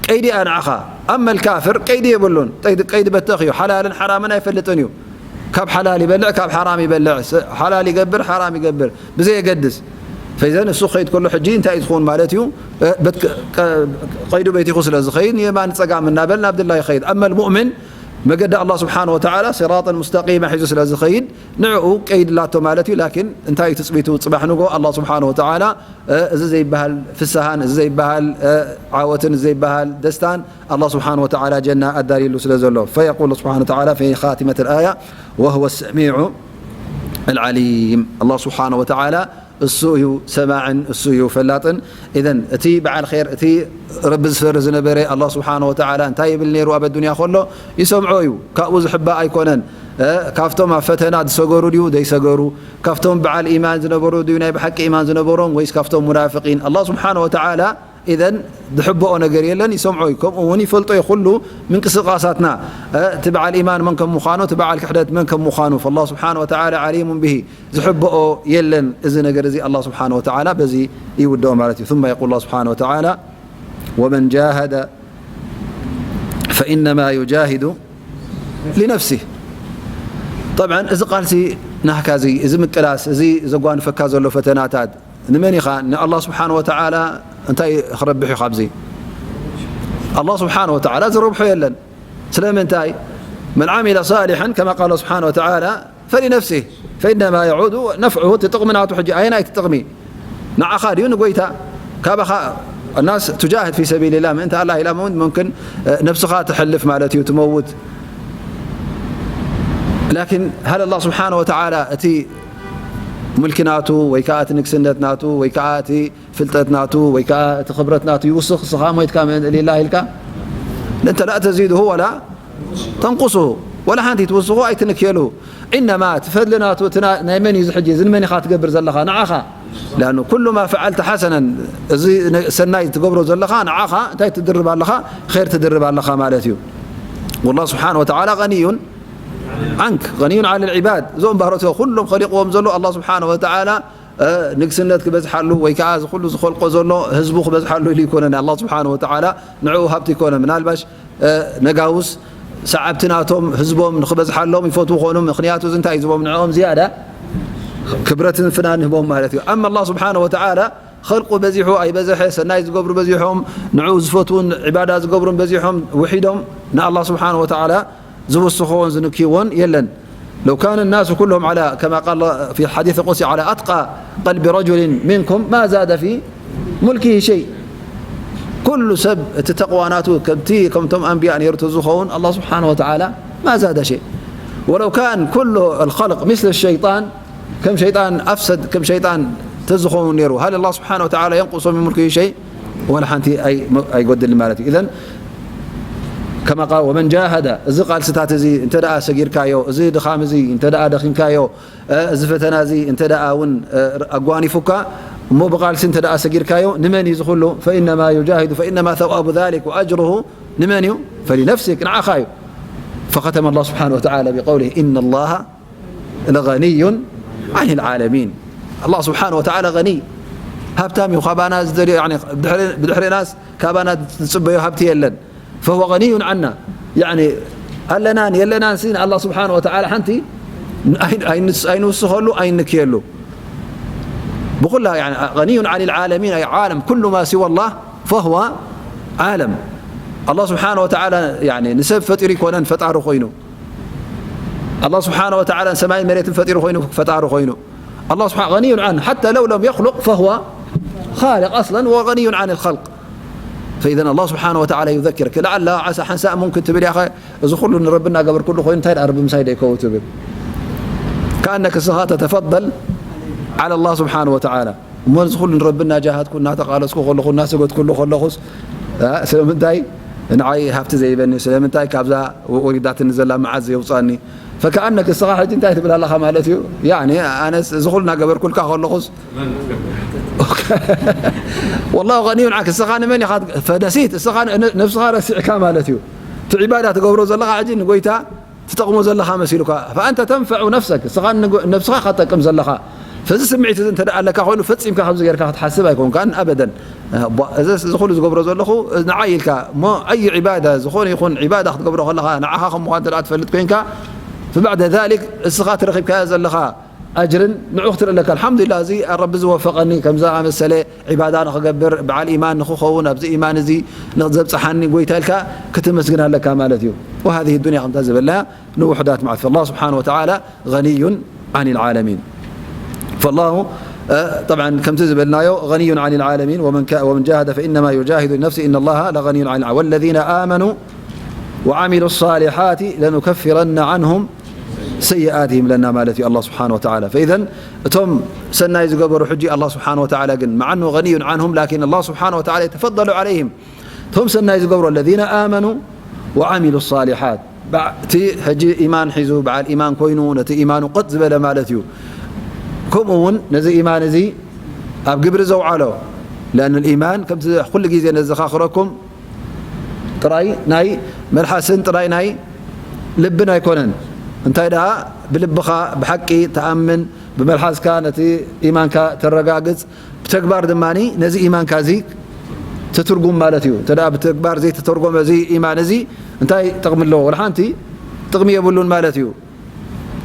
ቀይዲ እያ ንዓኻ። ኣመል ካፍር ቀይዲ የብሉን። ቀይዲ፣ ቀይዲ በተኽ እዩ። ሓላልን ሓራምን ኣይፈልጥን እዩ። ካብ ሓላል ይበልዕ፣ ካብ ሓራም ይበልዕ። ስ-፣ ሓላል ይገብር፣ ሓራም ይገብር። ብዘየገድስ። ፈኢዘን እሱ ክኸይድ ከሎ ሕጂ እንታይ እዩ ዝኸውን ማለት እዩ? እ፣ በት-፣ ቀ-፣ ቀ-፣ ቀይዱ በይቲኹ ስለ ዝኸይድ ንየማን ጸጋም እናበል ናብ ድላ ይኸይድ። ኣመል ሙእምን መገዲ ኣላህ ስብሓነ ወተዓላ ሲራጠን ሙስተቂማ ሒዙ ስለ ዝኸይድ ንዕኡ ቀይድላቶ ማለት እዩ። ላኪን እንታይ እዩ ትጽቢቱ? ጽባሕ ንጎ ኣላህ ስብሓነ ወተዓላ፣ እ፣ እዚ ዘይበሃል ፍስሃን፣ እዚ ዘይበሃል፣ እ፣ ዓወትን፣ እዚ ዘይበሃል ደስታን ኣላህ ስብሓነ ወተዓላ ጀና ኣዳልይሉ ስለ ዘሎ። ፈየቁል ስብሓነ ወተዓላ ፊ ኻቲመት ልኣያ ወሁወ ሰሚዑ ኣልዓሊም። ኣላህ ስብሓነ ወተዓላ እሱ እዩ ሰማዕን እሱ እዩ ፈላጥን። ኢዘን እቲ በዓል ኸይር፣ እቲ ረቢ ዝፈርህ ዝነበረ ኣላህ ስብሓነ ወተዓላ እንታይ ይብል ነይሩ ኣብ ኣዱንያ ከሎ? ይሰምዖ እዩ። ካብኡ ዝሕባእ ኣይኮነን። እ፣ ካብቶም ኣብ ፈተና ዝሰገሩ ድዩ ዘይሰገሩ? ካብቶም በዓል ኢማን ዝነበሩ ድዩ ናይ ብሓቂ ኢማን ዝነበሮም ወይስ ካብቶም ሙናፍቂን? ኣላህ ስብሓነ ወተዓላ ኢዘን ዝሕብኦ ነገር የለን፣ ይሰምዖ እዩ። ከምኡ እውን ይፈልጦ እዩ ኩሉ ምንቅስቃሳትና፣ እ፣ እቲ በዓል ኢማን መን ከም ምዃኑ፣ እቲ በዓል ክሕደት መን ከም ምዃኑ። ፈላህ ስብሓነ ወተዓላ ዓሊሙን ብሂ፣ ዝሕብኦ የለን። እዚ ነገር እዚ ኣላህ ስብሓነ ወተዓላ በዚ ይውድኦ ማለት እዩ። ثم يقول الله سبحانه وتعالى ومن جاهد فإنما يجاهد لنفسه. ጠብዓን እዚ ቃልሲ ናህካ እዚ፣ እዚ ምቅላስ፣ እዚ ዘጓንፈካ ዘሎ ፈተናታት ንመን ኢኻ? ንኣላህ ስብሓነ ወተዓላ። እንታይ ክረብሕ እዩ ካብዚ? ኣላህ ስብሓነ ወተዓላ ዝረብሖ የለን። ስለምንታይ? من عمل صالحا كما قال سبحانه وتعالى فلنفسه فإنما يعود نفعه። እቲ ጥቕሚ ናቱ ሕጂ ኣየናይ እቲ ጥቕሚ? ንዓኻ ድዩ ንጎይታ? ካባኻ الناس تجاهد في سبيل الله ምእንቲ ኣላህ ኢላ እውን ممكن ነብስኻ ትሕልፍ ማለት እዩ፣ ትመውት። ላኪን هل الله سبحانه وتعالى እቲ ሙልኪ ናቱ ወይ ከዓ እቲ ንግስነት ናቱ ወይ ከዓ እቲ ፍልጠት ናቱ ወይ ከዓ እቲ ክብረት ናቱ ይውስኽ፣ እስኻ ሞይትካ መን ሊላህ ኢልካ? እንተ لا تزيده ولا تنقصه፣ ወላ ሓንቲ ትውስኹ ኣይትንክየሉ። ኢነማ እቲ ፈድሊ ናቱ እቲ ና-፣ ናይ መን እዩ እዚ ሕጂ? እዚ ንመን ኢኻ ትገብር ዘለኻ? ንዓኻ። لأنه كل ما فعلت حسنا፣ እዚ ነ-፣ ሰናይ ትገብሮ ዘለኻ ንዓኻ እንታይ ትድርብ ኣለኻ? ኸይር ትድርብ ኣለኻ ማለት እዩ። والله سبحانه وتعالى غني عنك، غني عن العباد። እዞም ባሮቶ ኩሎም ኸሊቕዎም ዘሎ ኣላህ ስብሓነ ወተዓላ እ፣ ንግስነት ክበዝሓሉ ወይ ከዓ እዚ ኩሉ ዝኸልቆ ዘሎ ህዝቡ ክበዝሓሉ ኢሉ ይኮነን። ኣላህ ስብሓነ ወተዓላ ንዕኡ ሃብቲ ይኮነ። ምናልባሽ፣ እ፣ ነጋውስ ሰዓብቲ ናቶም ህዝቦም ንክበዝሓሎም ይፈትዉ ኮኑ። ምክንያቱ እዚ እንታይ እዩ ዝቦም ንዕኦም ዝያዳ ክብረትን ፍናን ህቦም ማለት እዩ። ኣማ ኣላህ ስብሓነ ወተዓላ ኸልቁ በዚሑ ኣይበዘሐ፣ ሰናይ ዝገብሩ በዚሖም፣ ንዕኡ ዝፈትዉን ዒባዳ ዝገብሩን በዚሖም፣ ውሒዶም ንኣላህ ስብሓነ ወተዓላ ዝውስኽዎን ዝንክይዎን የለን። لو كان الناس كلهم على، كما قال في الحديث القدسي، على أتقى قلب رجل منكم ما زاد في ملكه شيء። ኩሉ ሰብ እቲ ተቕዋ ናቱ ከምቲ፣ ከምቶም ኣንብያ ነይሩ ተዝኸውን፣ ኣላህ ስብሓነ ወተዓላ ما زاد شيء. ولو كان كل الخلق مثل الشيطان، ከም ሸይጣን ኣፍሰድ፣ ከም ሸይጣን ተዝኸውን ነይሩ፣ هل الله سبحانه وتعالى ينقص من ملكه شيء؟ ወላ ሓንቲ ኣይ-፣ ኣይጎድልን ማለት እዩ። ኢዘን ከማ ቃል ወመን ጃሃደ፣ እዚ ቃልስታት እዚ እንተ ደኣ ሰጊርካዮ፣ እዚ ድኻም እዚ እንተ ደኣ ደኺምካዮ፣ እ፣ እዚ ፈተና እዚ እንተ ደኣ እውን፣ እ፣ ኣጓኒፉካ፣ እሞ ብቃልሲ እንተ ደኣ ሰጊርካዮ፣ ንመን እዩ እዚ ኩሉ? ፈኢነማ ዩጃሂዱ ፈኢነማ ሰዋቡ ዛሊክ ወኣጅሩሁ ንመን እዩ? ፈሊነፍሲክ፣ ንዓኻ እዩ። ፈኸተመ ኣላህ ስብሓነሁ ወተዓላ ቢቀውሊሂ፣ ኢነ ኣላሃ ለገኒዩን ዓኒል ዓለሚን። ኣላህ ስብሓነሁ ወተዓላ ገኒይ፣ ሃብታም እዩ። ካባና ዝደልዮ፣ ያኒ፣ ብድሕሪ-፣ ብድሕሪናስ ካባና ዝጽበዮ ሃብቲ የለን። ፈሁወ ገኒዩን ዓና። ያኒ፣ ኣለናን የለናን ሲ ንኣላህ ስብሓነሁ ወተዓላ ሓንቲ ኣይ-፣ ኣይንስ-፣ ኣይንውስኸሉ፣ ኣይንክየሉ። ብኹላ፣ ያኒ፣ ገኒዩን ዓኒል ዓለሚን፣ ኣይ ዓለም፣ ኩሉ ማ ሲዋ ኣላህ ፈሁወ ዓለም። ኣላህ ስብሓነሁ ወተዓላ፣ ያኒ፣ ንሰብ ፈጢሩ ይኮነን ፈጣሪ ኮይኑ። ኣላህ ስብሓነሁ ወተዓላ ንሰማይን መሬትን ፈጢሩ ኮይኑ፣ ፈጣሪ ኮይኑ። ኣላህ ስብሓ-፣ ገኒዩን ዓን፣ ሓታ ለው ለም የኽሉቅ ፈሁወ ኻልቅ ኣስለን ወገኒዩን ዓን ልኸልቅ። ፈኢዘን ኣላህ ስብሓነሁ ወተዓላ ዩዘኪርክ። ለዓላ ዓሳ ሓንሳእ ሙምክን ትብል ኢኻ፣ እዚ ኩሉ ንረቢ እናገበርኩሉ ኮይኑ እንታይ ደኣ ረቢ ምሳይ ደይከው ትብል። ከኣነክ እስኻ ተተፈደል ዓላ ኣላህ ስብሓነሁ ወተዓላ። እሞ እዚ ኩሉ ንረቢ እናጃሃድኩ፣ እናተቓለስኩ ከለኹ፣ እናሰገድኩሉ ከለኹስ፣ እ፣ ስለምንታይ ንዓይ ሃብቲ ዘይበኒ? ስለምንታይ ካብዛ ወ-፣ ወሪዳትኒ ዘላ መዓት ዘየውጻኒ? ፈከኣነክ እስኻ ሕጂ እንታይ ትብል ኣለኻ ማለት እዩ? ያኒ ኣነስ እዚ ኩሉ እናገበርኩልካ ከለኹስ፣ ወላሁ ገኒዩን ዓንክ፣ እስኻ ንመን ኢኻ? ፈነሲት፣ እስኻ ን-፣ ነብስኻ ረሲዕካ ማለት እዩ። እቲ ዒባዳ ትገብሮ ዘለኻ ሕጂ ንጎይታ ትጠቕሞ ዘለኻ መሲሉካ። ፈኣንተ ተንፈዑ ነፍሰክ፣ እስኻ ንጎ-፣ ነብስኻ ኢኻ ትጠቅም ዘለኻ። ፈዚ ስምዒት እዚ እንተ ደኣ ኣለካ ኮይኑ ፈጺምካ ከምዚ ጌርካ ክትሓስብ ኣይኮንካን ኣበደን። ቧ-፣ እዚ፣ እዚ ኩሉ ዝገብሮ ዘለኹ ንዓይ ኢልካ እሞ ኣይ ዒባዳ፣ ዝኾነ ይኹን ዒባዳ ክትገብሮ ከለኻ ንዓኻ ከም ምዃን እንተ ደኣ ትፈልጥ ኮይንካ፣ ፈባዕደ ዛሊክ እስኻ ተረኺብካዮ ዘለኻ ኣጅርን ንዑ ክትርኢ ኣለካ። ኣልሓምዱሊላህ፣ እዚ ረቢ ዝወፈቐኒ፣ ከምዚ ኣመሰለ ዒባዳ ንኽገብር፣ በዓል ኢማን ንኽኸውን፣ ኣብዚ ኢማን እዚ ንዘብጽሓኒ ጎይታ ኢልካ ክትመስግን ኣለካ ማለት እዩ። وهذه الدنيا ከምታ ዝበልና ንውሑዳት ማለት። فالله سبحانه وتعالى غني عن العالمين. فالله، እ፣ طبعا ከምቲ ዝበልናዮ غني عن العالمين ومن ك-، ومن جاهد فإنما يجاهد لنفسه إن الله لغني عن العالمين. والذين آمنوا وعملوا الصالحات لنكفرن عنهم سيئاتهم ኢለና ማለት እዩ ኣላህ ስብሓነ ወተዓላ። فإذا እቶም ሰናይ ዝገበሩ ሕጂ ኣላህ ስብሓነ ወተዓላ ግን مع أنه غني عنهم لكن الله سبحانه وتعالى يتفضل عليهم። እቶም ሰናይ ዝገብሩ الذين آمنوا وعملوا الصالحات። ባ-፣ እቲ ሕጂ ኢማን ሒዙ በዓል ኢማን ኮይኑ ነቲ ኢማኑ ቀጥ ዝበለ ማለት እዩ። ከምኡ እውን ነዚ ኢማን እዚ ኣብ ግብሪ ዘውዓሎ لأن الإيمان ከምቲ ኩሉ ግዜ ነዘኻኽረኩም ጥራይ ናይ መልሓስን ጥራይ ናይ ልብን ኣይኮነን። እንታይ ደኣ ብልብኻ ብሓቂ ትኣምን፣ ብመልሓስካ ነቲ ኢማንካ ተረጋግጽ፣ ብተግባር ድማ ነዚ ኢማንካ እዚ ትትርጉም ማለት እዩ። እንተ ደኣ ብተግባር ዘይተተርጎመ እዚ ኢማን እዚ እንታይ ጥቕሚ ኣለዎ? ወላ ሓንቲ ጥቕሚ የብሉን ማለት እዩ።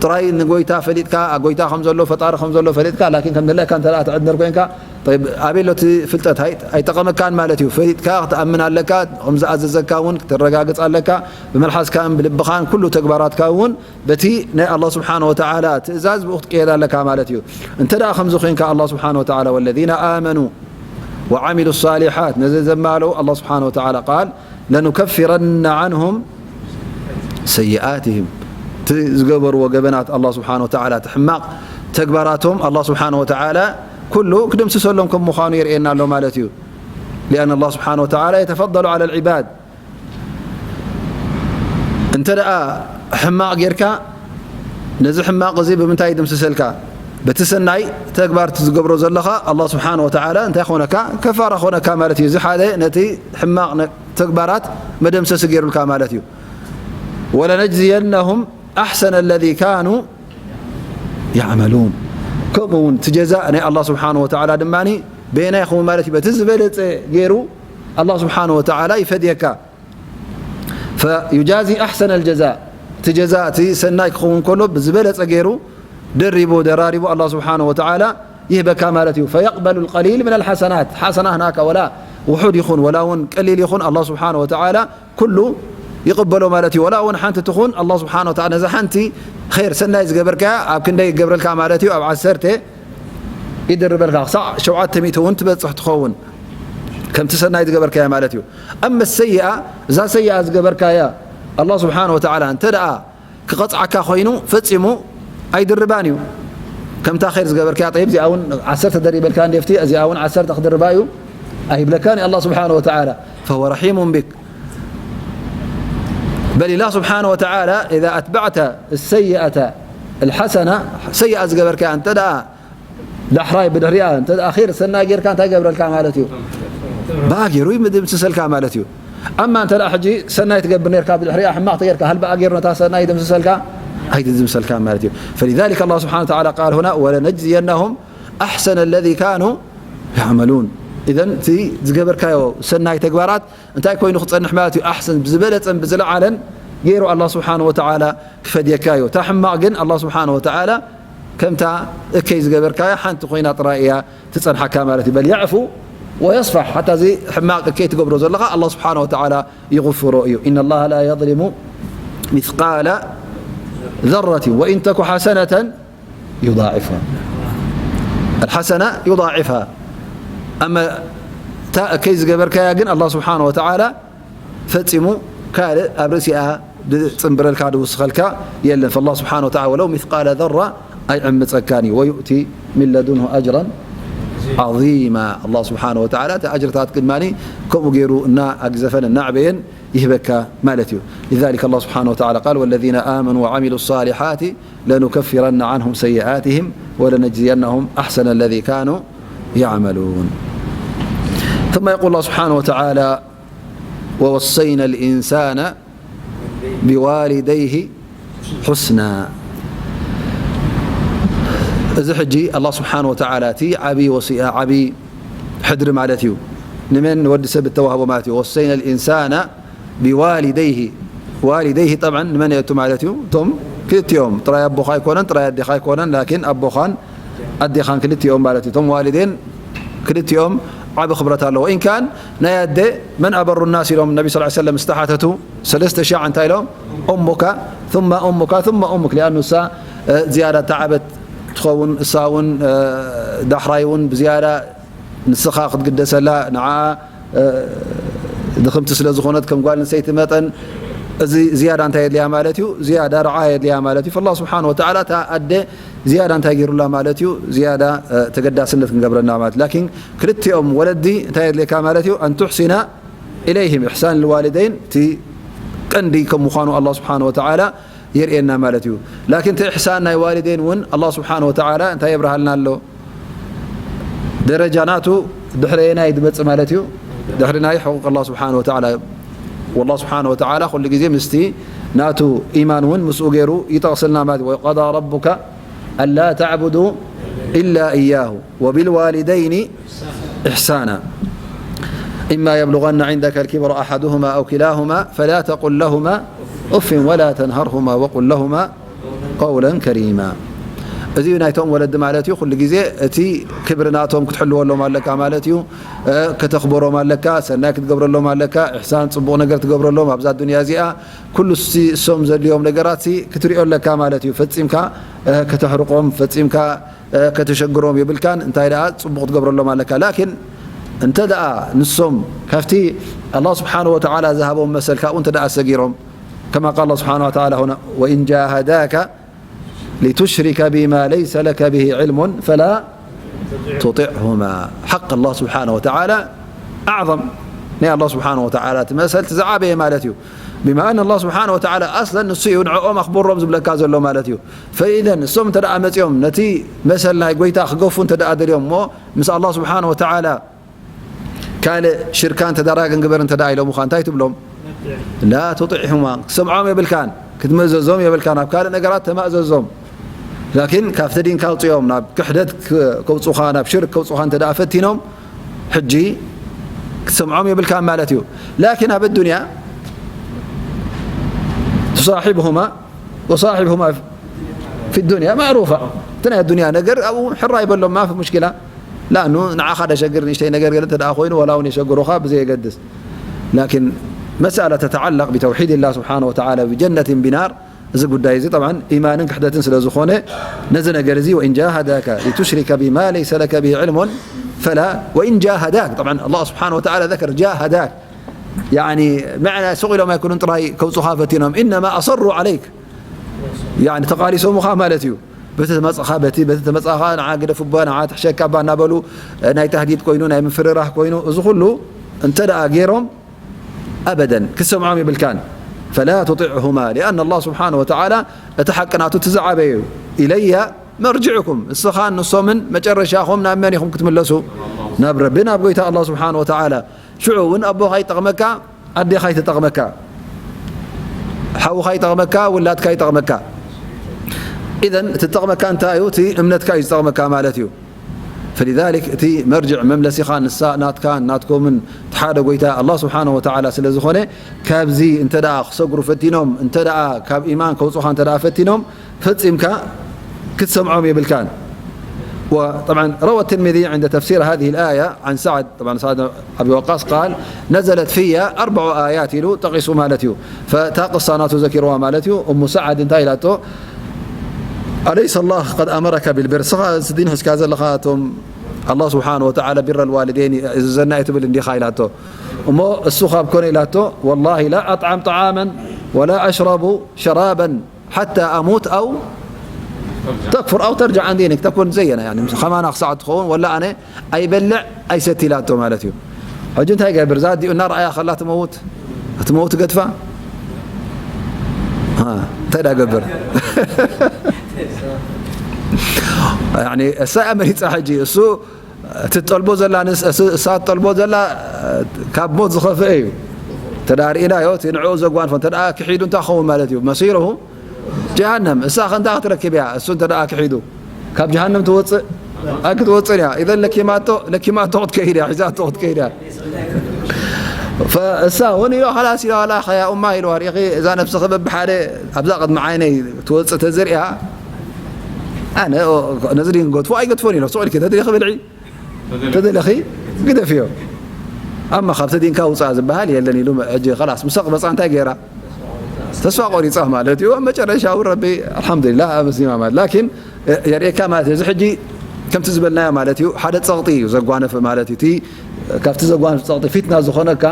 ጥራይ ንጎይታ ፈሊጥካ፣ ጎይታ ከም ዘሎ፣ ፈጣሪ ከም ዘሎ ፈሊጥካ፣ ላኪን ከም ድላይካ እንተ ደኣ ትዕድር ኮይንካ፣ ጠይብ፣ ኣበይ ኣሎ እቲ ፍልጠት? ኣይ-፣ ኣይጠቐመካን ማለት እዩ። ፈሊጥካ ክትኣምን ኣለካ፣ ከም ዝኣዘዘካ እውን ክተረጋግጽ ኣለካ። ብመልሓስካን ብልብኻን ኩሉ ተግባራትካ እውን በቲ ናይ ኣላህ ስብሓነ ወተዓላ ትእዛዝ ብኡ ክትቅየድ ኣለካ ማለት እዩ። እንተ ደኣ ከምዚ ኮይንካ ኣላህ ስብሓነ ወተዓላ والذين آمنوا وعملوا الصالحات ነዚ ዘማለዉ ኣላህ ስብሓነ ወተዓላ ቃል لنكفرن عنهم سيئاتهم እቲ ዝገበርዎ ገበናት ኣላህ ስብሓነ ወተዓላ እቲ ሕማቕ ተግባራቶም ኣላህ ስብሓነ ወተዓላ ኩሉ ክድምስሰሎም ከም ምዃኑ የርእየና ኣሎ ማለት እዩ። لأن الله سبحانه وتعالى يتفضل على العباد እንተ ደኣ ሕማቕ ጌርካ ነዚ ሕማቕ እዚ ብምንታይ ይድምስሰልካ? በቲ ሰናይ ተግባር እቲ ዝገብሮ ዘለኻ ኣላህ ስብሓነ ወተዓላ እንታይ ኾነካ? ከፋራ ኾነካ ማለት እዩ። እዚ ሓደ ነቲ ሕማቕ ነ-፣ ተግባራት መደምሰሲ ገይሩልካ ማለት እዩ። ولنجزينهم أحسن الذي كانوا يعملون ከምኡ እውን እቲ ጀዛእ ናይ ኣላህ ስብሓነ ወተዓላ ድማ በየናይ ይኸውን ማለት እዩ? በቲ ዝበለጸ ገይሩ ኣላህ ስብሓነ ወተዓላ ይፈድየካ። فيجازي أحسن الجزاء እቲ ጀዛእ እቲ ሰናይ ክኸውን ከሎ ብዝበለጸ ገይሩ ደሪቡ ደራሪቡ ኣላህ ስብሓነ ወተዓላ ይህበካ ማለት እዩ። فيقبل القليل من الحسنات ሓሰናት ናካ ወላ ውሑድ ይኹን ወላ እውን ቀሊል ይኹን ኣላህ ስብሓነ ወተዓላ ኩሉ ይቕበሎ ማለት እዩ። ወላ እውን ሓንቲ ትኹን ኣላህ ስብሓነ ወተዓላ ነዛ ሓንቲ ኸይር ሰናይ ዝገበርካያ ኣብ ክንደይ ይገብረልካ ማለት እዩ? ኣብ ዓሰርተ ይድርበልካ ክሳዕ ሸውዓተ ሚእቲ እውን ትበጽሕ ትኸውን ከምቲ ሰናይ ዝገበርካያ ማለት እዩ። ኣመ ሰይኣ እዛ ሰይኣ ዝገበርካያ ኣላህ ስብሓነ ወተዓላ እንተ ደኣ ክቐጽዓካ ኮይኑ ፈጺሙ ኣይድርባን እዩ። ከምታ ኸይር ዝገበርካያ ጠይብ እዚኣ እውን ዓሰርተ ደሪበልካ እንዴፍቲ እዚኣ እውን ዓሰርተ ክድርባ እዩ ኣይብለካን እዩ ኣላህ ስብሓነ ወተዓላ። فهو رحيم بك بل الله سبحانه وتعالى إذا أتبعت السيئة الحسنة ሰይኣ ዝገበርካያ እንተ ደኣ ዳሕራይ ብድሕሪኣ እንተ ደኣ ኸይር ሰናይ ጌርካ እንታይ ገብረልካ ማለት እዩ? ብኣ ገይሩ ይምድምስሰልካ ማለት እዩ። ኣማ እንተ ደኣ ሕጂ ሰናይ ትገብር ኔርካ ብድሕሪኣ ሕማቕ ተጌርካ ሃል ብኣ ገይሩ ነታ ሰናይ ይድምስሰልካ? ኣይትድምሰልካ ማለት እዩ። فلذلك الله سبحانه وتعالى قال هنا ولنجزينهم أحسن الذي كانوا يعملون إذن እቲ ዝገበርካዮ ሰናይ ተግባራት እንታይ ኮይኑ ክጸንሕ ማለት እዩ? ኣሕሰን ብዝበለጸን ብዝለዓለን ገይሩ ኣላህ ስብሓነ ወተዓላ ክፈድየካ እዩ። እታ ሕማቕ ግን ኣላህ ስብሓነ ወተዓላ ከምታ እከይ ዝገበርካያ ሓንቲ ኮይና ጥራይ እያ ትጸንሓካ ማለት እዩ። በል የዕፉ ወየስፋሕ ሓታ እዚ ሕማቕ እከይ ትገብሮ ዘለኻ ኣላህ ስብሓነ ወተዓላ ይغፍሮ እዩ። إن الله لا يظلم مثقال ذرة وإن تك حسنة يضاعفها الحسنة يضاعفها ኣመ እታ እከይ ዝገበርካያ ግን ኣላህ ስብሓነ ወተዓላ ፈጺሙ ካልእ ኣብ ርእሲኣ ድጽንብረልካ ድውስኸልካ የለን። فالله سبحانه وتعالى ولو مثقال ذرة ኣይዕምጸካን እዩ። ويؤتي من لدنه أجرا عظيما ኣላህ ስብሓነ ወተዓላ እቲ ኣጅርታት ድማ ከምኡ ገይሩ እና ኣግዘፈን እና ዕበየን ይህበካ ማለት እዩ። لذلك الله سبحانه وتعالى قال والذين آمنوا وعملوا الصالحات لنكفرن عنهم سيئاتهم ولنجزينهم أحسن الذي كانوا يعملون. ثم يقول الله سبحانه وتعالى ووصينا الإنسان بوالديه حسنا እዚ ሕጂ ኣላህ ስብሓን ወተዓላ እቲ ዓብዪ ወሲያ ዓብዪ ሕድሪ ማለት እዩ ንመን ንወዲ ሰብ እተዋህቦ ማለት እዩ። ወሰይና ልኢንሳና ቢዋሊደይሂ ዋሊደይሂ ጠብዓን ንመን እየቱ ማለት እዩ? እቶም ክልቲኦም ጥራይ ኣቦኻ ኣይኮነን ጥራይ ኣዴኻ ኣይኮነን ላኪን ኣቦኻን ኣዴኻን ክልቲኦም ማለት እዩ። እቶም ዋሊዴን ክልቲኦም ዓቢ ክብረት ኣለዎ። ኢንካን ናይ ኣደ መን ኣበሩ ናስ ኢሎም ነቢ ስ ሰለም ዝተሓተቱ ሰለስተ ሻዕ እንታይ ኢሎም እሙካ ثم እሙካ ثم እሙክ ሊኣኑ እሳ ዝያዳ ተዓበት ትኸውን እሳ እውን ዳሕራይ እውን ብዝያዳ ንስኻ ክትግደሰላ ንዓ ድኽምቲ ስለ ዝኾነት ከም ጓል ንሰይቲ መጠን እዚ ዝያዳ እንታይ የድልያ ማለት እዩ ዝያዳ ርዓ የድልያ ማለት እዩ فالله سبحانه وتعالى እታ ኣደ ዝያዳ እንታይ ገይሩላ ማለት እዩ ዝያዳ ተገዳስነት ክንገብረና ማለት ላኪን ክልቲኦም ወለዲ እንታይ የድልየካ ማለት እዩ أن تحسن إليهم إحسان الوالدين እቲ ቀንዲ ከም ምዃኑ الله سبحانه وتعالى የርእየና ማለት እዩ ላኪን እቲ إحسان ናይ ዋሊደይን እውን الله سبحانه وتعالى እንታይ የብርሃልና ኣሎ ደረጃ ናቱ ድሕረየናይ ድመጽእ ማለት እዩ ድሕሪ ናይ حقوق الله سبحانه وتعالى والله سبحانه وتعالى ኩሉ ግዜ ምስቲ ናቱ ኢማን እውን ምስኡ ገይሩ ይጠቕስልና ማለት እዩ وقضى ربك ألا تعبدوا إلا إياه وبالوالدين إحسانا إما يبلغن عندك الكبر أحدهما أو كلاهما فلا تقل لهما أف ولا تنهرهما وقل لهما قولا كريما እዚ ናይቶም ወለዲ ማለት እዩ ኩሉ ግዜ እቲ ክብሪ ናቶም ክትሕልወሎም ኣለካ ማለት እዩ ከተኽብሮም ኣለካ ሰናይ ክትገብረሎም ኣለካ ኢሕሳን ፅቡቕ ነገር ትገብረሎም ኣብዛ ዱንያ እዚኣ ኩሉ እሶም ዘድልዮም ነገራት ክትሪኦ ኣለካ ማለት እዩ ፈፂምካ ከተሕርቆም ፈፂምካ ከተሸግሮም የብልካን እንታይ ደኣ ፅቡቕ ትገብረሎም ኣለካ ላኪን እንተ ደኣ ንሶም ካብቲ ኣላህ ስብሓን ወተዓላ ዝሃቦም መሰል ካብኡ እንተ ደኣ ሰጊሮም ከማ ቃል ኣላህ ስብሓን ወተዓላ ሁና ወኢን ጃሃዳካ ሊቱሽሪከ ቢማ ለይሰ ለከ ብሂ ዕልሙን ፈላ ቱጢዕሁማ ሓቅ ኣላህ ስብሓን ወተዓላ ኣዕظም ናይ ኣላህ ስብሓን ወተዓላ እቲ መሰል እቲ ዝዓበየ ማለት እዩ ብማ ኣን ኣላህ ስብሓን ወተዓላ ኣስለን ንሱ እዩ ንዕኦም ኣኽብሮም ዝብለካ ዘሎ ማለት እዩ ፈኢዘን እሶም እንተ ደኣ መጺኦም ነቲ መሰል ናይ ጎይታ ክገፉ እንተ ደኣ ደልዮም እሞ ምስ ኣላህ ስብሓን ወተዓላ ካልእ ሽርካን ተዳራግን ግበር እንተ ደኣ ኢሎምኻ እንታይ ትብሎም ላ ቱጢዕሁማ ክትሰምዖም የብልካን ክትምእዘዞም የብልካን ኣብ ካልእ ነገራት ተማእዘዞም ላኪን ካብቲ ዲንካ ኣውፅኦም ናብ ክሕደት ከውፁኻ ናብ ሽርክ ከውፁኻ እንተ ደኣ ፈቲኖም ሕጂ ክትሰምዖም የብልካን ማለት እዩ ላኪን ኣብ ኣዱንያ ትሳሒብሁማ ወሳሒብሁማ ፊ ዱንያ ማዕሩፋ እቲ ናይ ኣዱንያ ነገር ኣብኡ ሕራይ በሎም ማፊ ሙሽኪላ ላኑ ንዓኻ ደሸግር ንእሽተይ ነገር ገለ እንተ ደኣ ኮይኑ ወላ እውን የሸግሩኻ ብዘየገድስ ላኪን مسألة تتعلق بتوحيد الله سبحانه وتعالى بجنة بنار እዚ ጉዳይ እዚ طبعا ኢማንን ክሕደትን ስለ ዝኾነ ነዚ ነገር እዚ وإن جاهداك لتشرك بما ليس لك به علم فلا وإن جاهداك طبعا الله سبحانه وتعالى ذكر جاهداك يعني معنى ሱቕ ኢሎም ኣይኮኑን ጥራይ ከውፁኻ ፈቲኖም إنما أصروا عليك يعني ተቓሊሶምኻ ማለት እዩ በቲ ተመፅኻ በቲ በቲ ተመፅኻ ንዓ ግደፍ እባ ንዓ ትሕሸካ እባ እናበሉ ናይ ተህዲድ ኮይኑ ናይ ምፍርራህ ኮይኑ እዚ ኩሉ እንተ ደኣ ገይሮም ኣበደን ክትሰምዖም ይብልካን ፈላ ቱጢዕሁማ ሊኣን ኣላህ ስብሓን ወተዓላ እቲ ሓቂ ናቱ እቲ ዝዓበየ እዩ ኢለያ መርጅዕኩም እስኻን ንሶምን መጨረሻኹም ናብ መን ኢኹም ክትምለሱ ናብ ረቢ ናብ ጎይታ ኣላህ ስብሓን ወተዓላ ሽዑ እውን ኣቦኻ ይጠቕመካ ኣዴኻ ይትጠቕመካ ሓውኻ ይጠቕመካ ውላድካ ይጠቕመካ ኢዘን እቲ ዝጠቕመካ እንታይ እዩ እቲ እምነትካ እዩ ዝጠቕመካ ማለት እዩ فلذلك እቲ መርጅዕ መምለሲኻ ንሳ ናትካ ናትኩምን እቲ ሓደ ጎይታ ኣላህ ስብሓን ወተዓላ ስለ ዝኾነ ካብዚ እንተ ደኣ ክሰግሩ ፈቲኖም እንተ ደኣ ካብ ኢማን ከውፁኻ እንተ ደኣ ፈቲኖም ፈጺምካ ክትሰምዖም የብልካን وطبعا روى الترمذي عند تفسير هذه الآية عن سعد طبعا سعد أبي وقاص قال نزلت في أربع آيات ኢሉ ጠቂሱ ማለት እዩ ፈታ ቅሳ ናቱ ዘኪርዋ ማለት እዩ እሙ ሰዓድ እንታይ ኢላቶ أليس الله قد أمرك بالبر ስኻ እዚ ዲን ሒዝካ ዘለኻ እቶም ኣላህ ስብሓን ወተዓላ ቢረ ልዋልደይን እዝዘና እዩ ትብል እንዲኻ ኢላቶ እሞ እሱ ካብ ኮነ ኢላቶ ወላሂ ላ ኣጥዓም ጠዓመን ወላ ኣሽረቡ ሸራበን ሓታ ኣሙት ኣው ተክፍር ኣው ተርጃዕ ኣን ዲንክ ተኩን ዘየና ከማና ክሳዕ ትኸውን ወላ ኣነ ኣይበልዕ ኣይሰቲ ኢላቶ ማለት እዩ ሕጂ እንታይ ገብር እዛ ኣዲኡ እናረኣያ ከላ ትመውት ትመውት ገድፋ እንታይ ዳ ገብር እሳ መሪፃ ሕጂ እሱ እቲ ትጠልቦ ዘላ እሳ ትጠልቦ ዘላ ካብ ሞት ዝኸፍአ እዩ ተዳ ርኢናዮ እቲ ንዕኡ ዘጓንፎ እንተ ክሒዱ እንታይ ክኸውን ማለት እዩ መሲርሁ ጀሃነም እሳ ከ እንታይ ክትረክብ እያ እሱ እንተ ክሒዱ ካብ ጀሃነም ትወፅእ ኣይክትወፅን እያ ኢዘን ለኪማቶ ለኪማቶ ክትከይድ እያ ሒዛቶ ክትከይድ እያ እሳ እውን ኢሎ ላስ ኢለ ዋላ ኸያ ኡማ ኢልዋ ርኢኺ እዛ ነፍስኺ በብሓደ ኣብዛ ቅድሚ ዓይነይ ትወፅእ ተዝሪኣ ኣነ ነዚ ድን ገድፎ ኣይገድፎን ኢሎ ስቕ ኢልኪ ተደሊኺ ብልዒ ተደለኺ ግደፍዮ። ኣማ ካብቲ ዲንካ ውፃእ ዝበሃል የለን ኢሉ ሕጂ ኸላስ ምሰቕ መፃ እንታይ ገይራ ተስፋ ቆሪፃ ማለት እዩ። ኣብ መጨረሻ እውን ረቢ ኣልሓምዱሊላህ ኣመስሊማ ማለት ላኪን የርእየካ ማለት እዩ። እዚ ሕጂ ከምቲ ዝበልናዮ ማለት እዩ ሓደ ፀቕጢ እዩ ዘጓነፈ ማለት እዩ። እቲ ካብቲ ዘጓነፈ ፀቕጢ ፊትና ዝኾነካ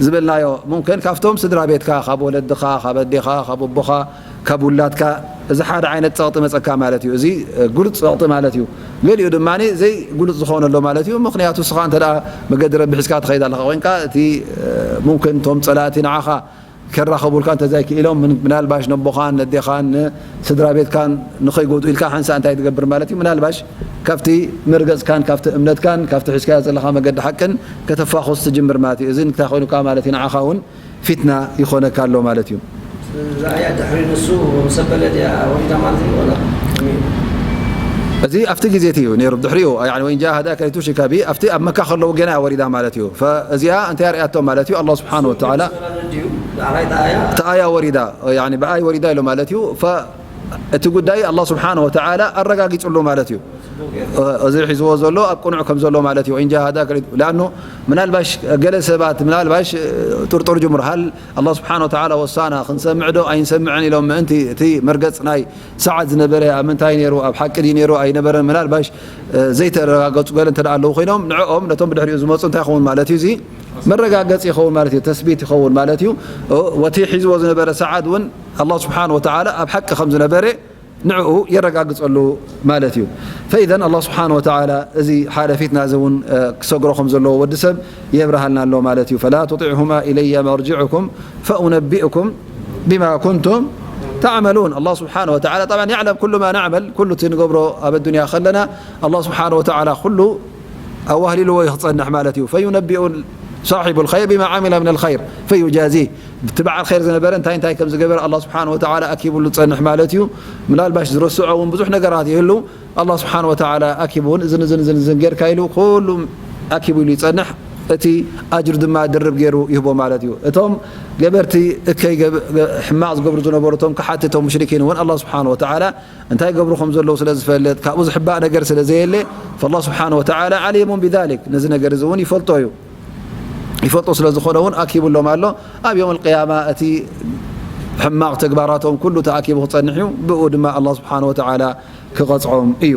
ዝበልናዮ ሙምክን ካብቶም ስድራ ቤትካ ካብ ወለድኻ ካብ ኣዴኻ ካብ ኣቦኻ ካብ ውላድካ እዚ ሓደ ዓይነት ፀቕጢ መፀካ ማለት እዩ። እዚ ግሉፅ ፀቕጢ ማለት እዩ። ገሊኡ ድማ ዘይግሉፅ ዝኾነ ኣሎ ማለት እዩ። ምክንያቱ ስኻ እንተ መገዲ ረቢ ሒዝካ ትኸይድ ኣለካ ኮይንካ እቲ ሙምክን እቶም ፀላእቲ ንዓኻ ከራኸቡልካ እንተዘይክኢሎም ምናልባሽ ነቦኻን ነዴኻን ንስድራ ቤትካን ንኸይጎድኡ ኢልካ ሓንሳ እንታይ ትገብር ማለት እዩ። ምናልባሽ ካብቲ መርገፅካን ካብቲ እምነትካን ካብቲ ሒዝካዮ ዘለካ መገዲ ሓቅን ከተፋኹስ ትጅምር ማለት እዩ። እዚ እንታይ ኮይኑካ ማለት እዩ ንዓኻ እውን ፊትና ይኾነካ ኣሎ ማለት እዩ። እዛ ኣያ ድሕሪ ንሱ ምስ ኣበለ ድያ ወሪዳ ማለት እዩ ወላ ከመይ እዩ? እዚ ኣብቲ ግዜ እቲ እዩ ነይሩ ድሕሪኡ يعني وإن جاهداك لتشرك بي ኣብቲ ኣብ መካ ከለዉ ገና እያ ወሪዳ ማለት እዩ። እዚኣ እንታይ ኣርእያቶም ማለት እዩ ኣላህ ስብሓን ወተዓላ ድዩ? ዳሕራይ እታ ኣያ እቲ ኣያ ወሪዳ يعني ብኣይ ወሪዳ ኢሉ ማለት እዩ። እቲ ጉዳይ ኣላህ ስብሓን ወተዓላ ኣረጋጊፅሉ ማለት እዩ። እዚ ሒዝዎ ዘሎ ኣብ ቅኑዕ ከም ዘሎ ማለት እዩ። وإن جاهداك لأنه ምናልባሽ ገለ ሰባት ምናልባሽ ጥርጥር ጅምሩ ሃል ኣላህ ስብሓን ወተዓላ ወሳና ክንሰምዕ ዶ ኣይንሰምዕን ኢሎም ምእንቲ እቲ መርገፅ ናይ ሰዓት ዝነበረ ኣብ ምንታይ ነይሩ ኣብ ሓቂ ድዩ ነይሩ ኣይነበረን ምናልባሽ ዘይተረጋገፁ ገለ እንተ ኣለዉ ኮይኖም ንዕኦም ነቶም ብድሕሪኡ ዝመፁ እንታይ ይኸውን ማለት እዩ። እዚ መረጋገፂ ይኸውን ማለት እዩ። ተስቢት ይኸውን ማለት እዩ። ወቲ ሒዝዎ ዝነበረ ሰዓት እውን ኣላህ ስብሓን ወተዓላ ኣብ ሓቂ ከም ዝነበረ ንዕኡ የረጋግፀሉ ማለት እዩ። ፈኢዘን ኣላህ ስብሓን ወተዓላ እዚ ሓደ ፊትና እዚ እውን ክሰግሮ ከም ዘለዎ ወዲ ሰብ የብርሃልና ኣሎ ማለት እዩ። ፈላ ቱጢዕሁማ ኢለየ መርጅዕኩም ፈኡነቢእኩም ቢማ ኩንቱም ተዕመሉን። ኣላህ ስብሓን ወተዓላ ጠብዓን ያዕለም ኩሉ ማ ናዕመል ኩሉ እቲ ንገብሮ ኣብ ኣዱንያ ከለና ኣላህ ስብሓን ወተዓላ ኩሉ ኣዋህሊልዎ እዩ ክፀንሕ ማለት እዩ። ፈዩነቢኡ ሳሒቡ ልኸይር ቢማ ዓሚለ ምን ልኸይር ፈዩጃዚህ እቲ በዓል ኸይር ዝነበረ እንታይ እንታይ ከም ዝገበረ ኣላህ ስብሓን ወተዓላ ኣኪቡሉ ዝፀንሕ ማለት እዩ። ምናልባሽ ዝረስዖ እውን ብዙሕ ነገራት ይህሉ ኣላህ ስብሓን ወተዓላ ኣኪቡ እውን እዝን እዝን እዝን እዝን ጌርካ ኢሉ ኩሉ ኣኪቡ ኢሉ ይፀንሕ። እቲ ኣጅር ድማ ድርብ ገይሩ ይህቦ ማለት እዩ። እቶም ገበርቲ እከይ ሕማቕ ዝገብሩ ዝነበሩ እቶም ክሓቲ እቶም ሙሽሪኪን እውን ኣላህ ስብሓን ወተዓላ እንታይ ገብሩ ከም ዘለዉ ስለ ዝፈልጥ ካብኡ ዝሕባእ ነገር ስለ ዘየለ ፈላ ስብሓን ወተዓላ ዓሊሙን ቢዛሊክ ነዚ ነገር እዚ እውን ይፈልጦ እዩ። ይፈልጦ ስለ ዝኾነ እውን ኣኪቡሎም ኣሎ። ኣብ ዮም ኣልቅያማ እቲ ሕማቕ ተግባራቶም ኩሉ ተኣኪቡ ክጸንሕ እዩ። ብኡ ድማ ኣላህ ስብሓን ወተዓላ ክቐጽዖም እዩ።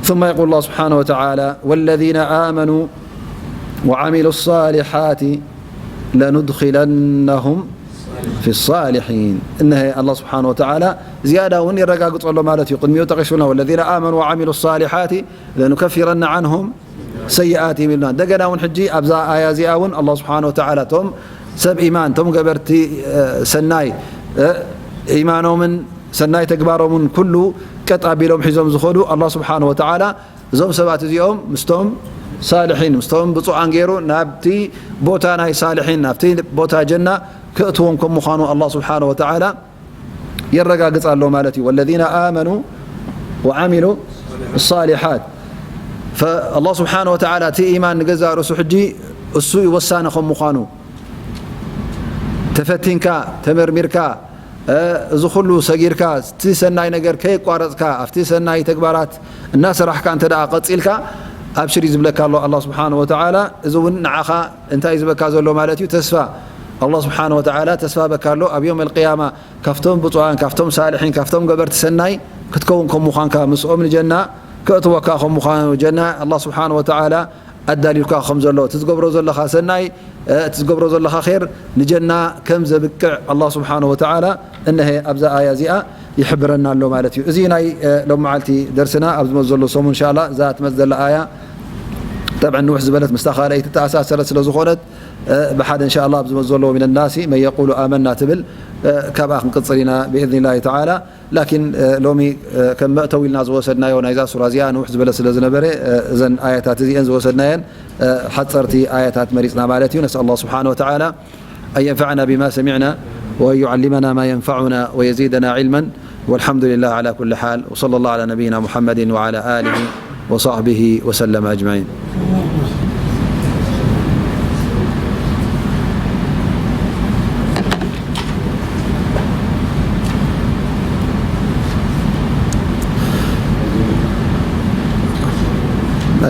ثم يقول الله سبحانه وتعالى والذين آمنوا وعملوا الصالحات لندخلنهم في الصالحين እነሀ ኣላህ ስብሓን ወተዓላ ዝያዳ እውን የረጋግጾ ኣሎ ማለት እዩ። ቅድሚኡ ጠቂሱልና والذين آمنوا وعملوا الصالحات لنكفرن عنهم ሰይኣትህም ኢሉና። እንደገና እውን ሕጂ ኣብዛ ኣያ እዚኣ እውን ኣላህ ስብሓን ወተዓላ እቶም ሰብ ኢማን እቶም ገበርቲ ሰናይ ኢማኖምን ሰናይ ተግባሮምን ኩሉ ቀጥ ኣቢሎም ሒዞም ዝኸዱ ኣላህ ስብሓን ወተዓላ እዞም ሰባት እዚኦም ምስቶም ሳልሒን ምስቶም ብፁዓን ገይሩ ናብቲ ቦታ ናይ ሳልሒን ናብቲ ቦታ ጀና ክእትዎም ከም ምዃኑ ኣላህ ስብሓን ወተዓላ የረጋግጽ ኣሎ ማለት እዩ። ወለዚነ ኣመኑ ወዓሚሉ ሳሊሓት ፈኣላህ ስብሓነ ወተዓላ እቲ ኢማን ንገዛእ ርእሱ ሕጂ እሱ እዩ ወሳኒ ከም ምዃኑ ተፈቲንካ ተመርሚርካ እዚ ኩሉ ሰጊርካ እቲ ሰናይ ነገር ከየቋረጽካ ኣብቲ ሰናይ ተግባራት እናሰራሕካ እንተ ደኣ ቀጺልካ ኣብሽር እዩ ዝብለካ ኣሎ ኣላህ ስብሓነ ወተዓላ። እዚ እውን ንዓኻ እንታይ እዩ ዝበካ ዘሎ ማለት እዩ? ተስፋ ኣላህ ስብሓነ ወተዓላ ተስፋ በካ ኣሎ ኣብ የውም ኣልቅያማ ካብቶም ብፁዓን፣ ካብቶም ሳልሒን፣ ካብቶም ገበርቲ ሰናይ ክትከውን ከም ምዃንካ፣ ምስኦም ንጀና ከእትወካ ከም ምዃኑ፣ ጀና ኣላህ ስብሓነ ወተዓላ ኣዳልዩልካ ከም ዘሎ፣ እቲ ዝገብሮ ዘለኻ ሰናይ፣ እቲ ዝገብሮ ዘለኻ ኼር ንጀና ከም ዘብቅዕ ኣላህ ስብሓነ ወተዓላ እነሀ ኣብዛ ኣያ እዚኣ ይሕብረና ኣሎ ማለት እዩ። እዚ ናይ ሎም መዓልቲ ደርስና ኣብ ዝመፅ ዘሎ ሰሙን እንሻላ እዛ ትመፅ ዘላ ኣያ ጠብዐ ንውሕ ዝበለት ምስታ ካልኣይቲ ተኣሳሰረት ስለ ዝኾነት ብሓደ እንሻላ ኣብ ዝመፅ ዘሎ ሚን ናሲ መን የቁሉ ኣመና ትብል ካብኣ ክንቅፅል ኢና ብኢዝኒላሂ ተዓላ። ላኪን ሎሚ ከም መእተዊ ኢልና ዝወሰድናዮ ናይዛ ሱራ እዚኣ ንውሕ ዝበለ ስለ ዝነበረ እዘን ኣያታት እዚአን ዝወሰድናየን ሓፀርቲ ኣያታት መሪፅና ማለት እዩ። ነስኣል ኣላህ ስብሓነ ወተዓላ أن ينفعنا بما سمعنا وأن يعلمنا ما ينفعنا ويزيدنا علما والحمد لله على كل حال وصلى الله على نبينا محمد وعلى آله وصحبه وسلم أجمعين.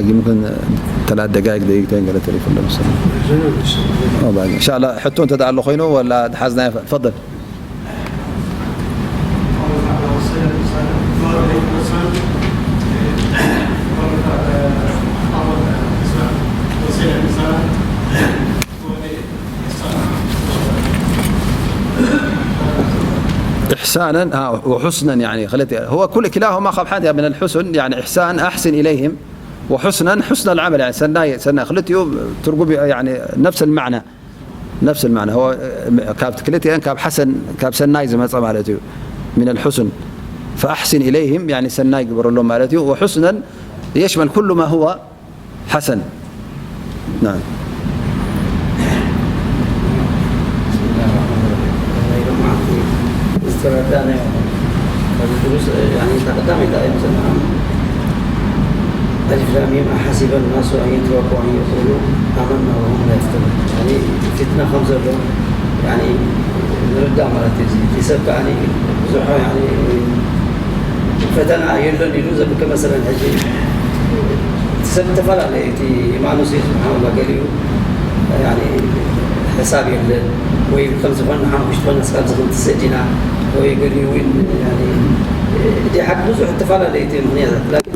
يمكن ثلاث دقائق، دقيقتين قالت لي في النص. إن شاء الله، حطوا أنت تعلق هنا ولا حزنا؟ تفضل. إحسانا، آه، وحسنا، يعني خلت هو كل كلاهما خب حد من الحسن، يعني إحسان، أحسن إليهم، وحسنا، حسن العمل، يعني سناي سناي خلت يو ترقب، يعني نفس المعنى، نفس المعنى هو، آه، كاب كلتي كاب حسن كاب سناي زي ما قال مالتي من الحسن، فأحسن إليهم يعني سناي قبر لهم مالتي، وحسنا يشمل كل ما هو حسن. نعم. ዝተረዳእናዮ ኣብዚ ድሩስ፣ ያኒ፣ እታ ቀዳመይቲ ኣያ ምስልና ኣሊፍ ላም ሚም ኣሓሲበ ናሱ ኣን ዩትረኩ ኣን የቁሉ ኣመና ወሁም ላ ዩፍተኑን። ያኒ፣ ፊትና ከም ዘሎ፣ ያኒ፣ ንርዳእ ማለት እዩ። እዚ ሰብ ከኣ ብዙሕ፣ ያኒ፣ ፈተና የለን ኢሉ ዘብከ መሰለን ሕጂ እቲ ሰብ ዝተፈላለየ፣ እቲ ኢማኑ ሲ ስብሓንላ ገሊኡ፣ ያኒ፣ ሕሳብ የለን ወይ ከም ዝኾነ ሓሙሽተ ኮነ እስካብ ዝኽን ትስእዲና ወይ ገሊኡ እውን፣ ያኒ፣ እቲ ሓቂ ብዙሕ ዝተፈላለየ እቲ ምኽንያታት። ላኪን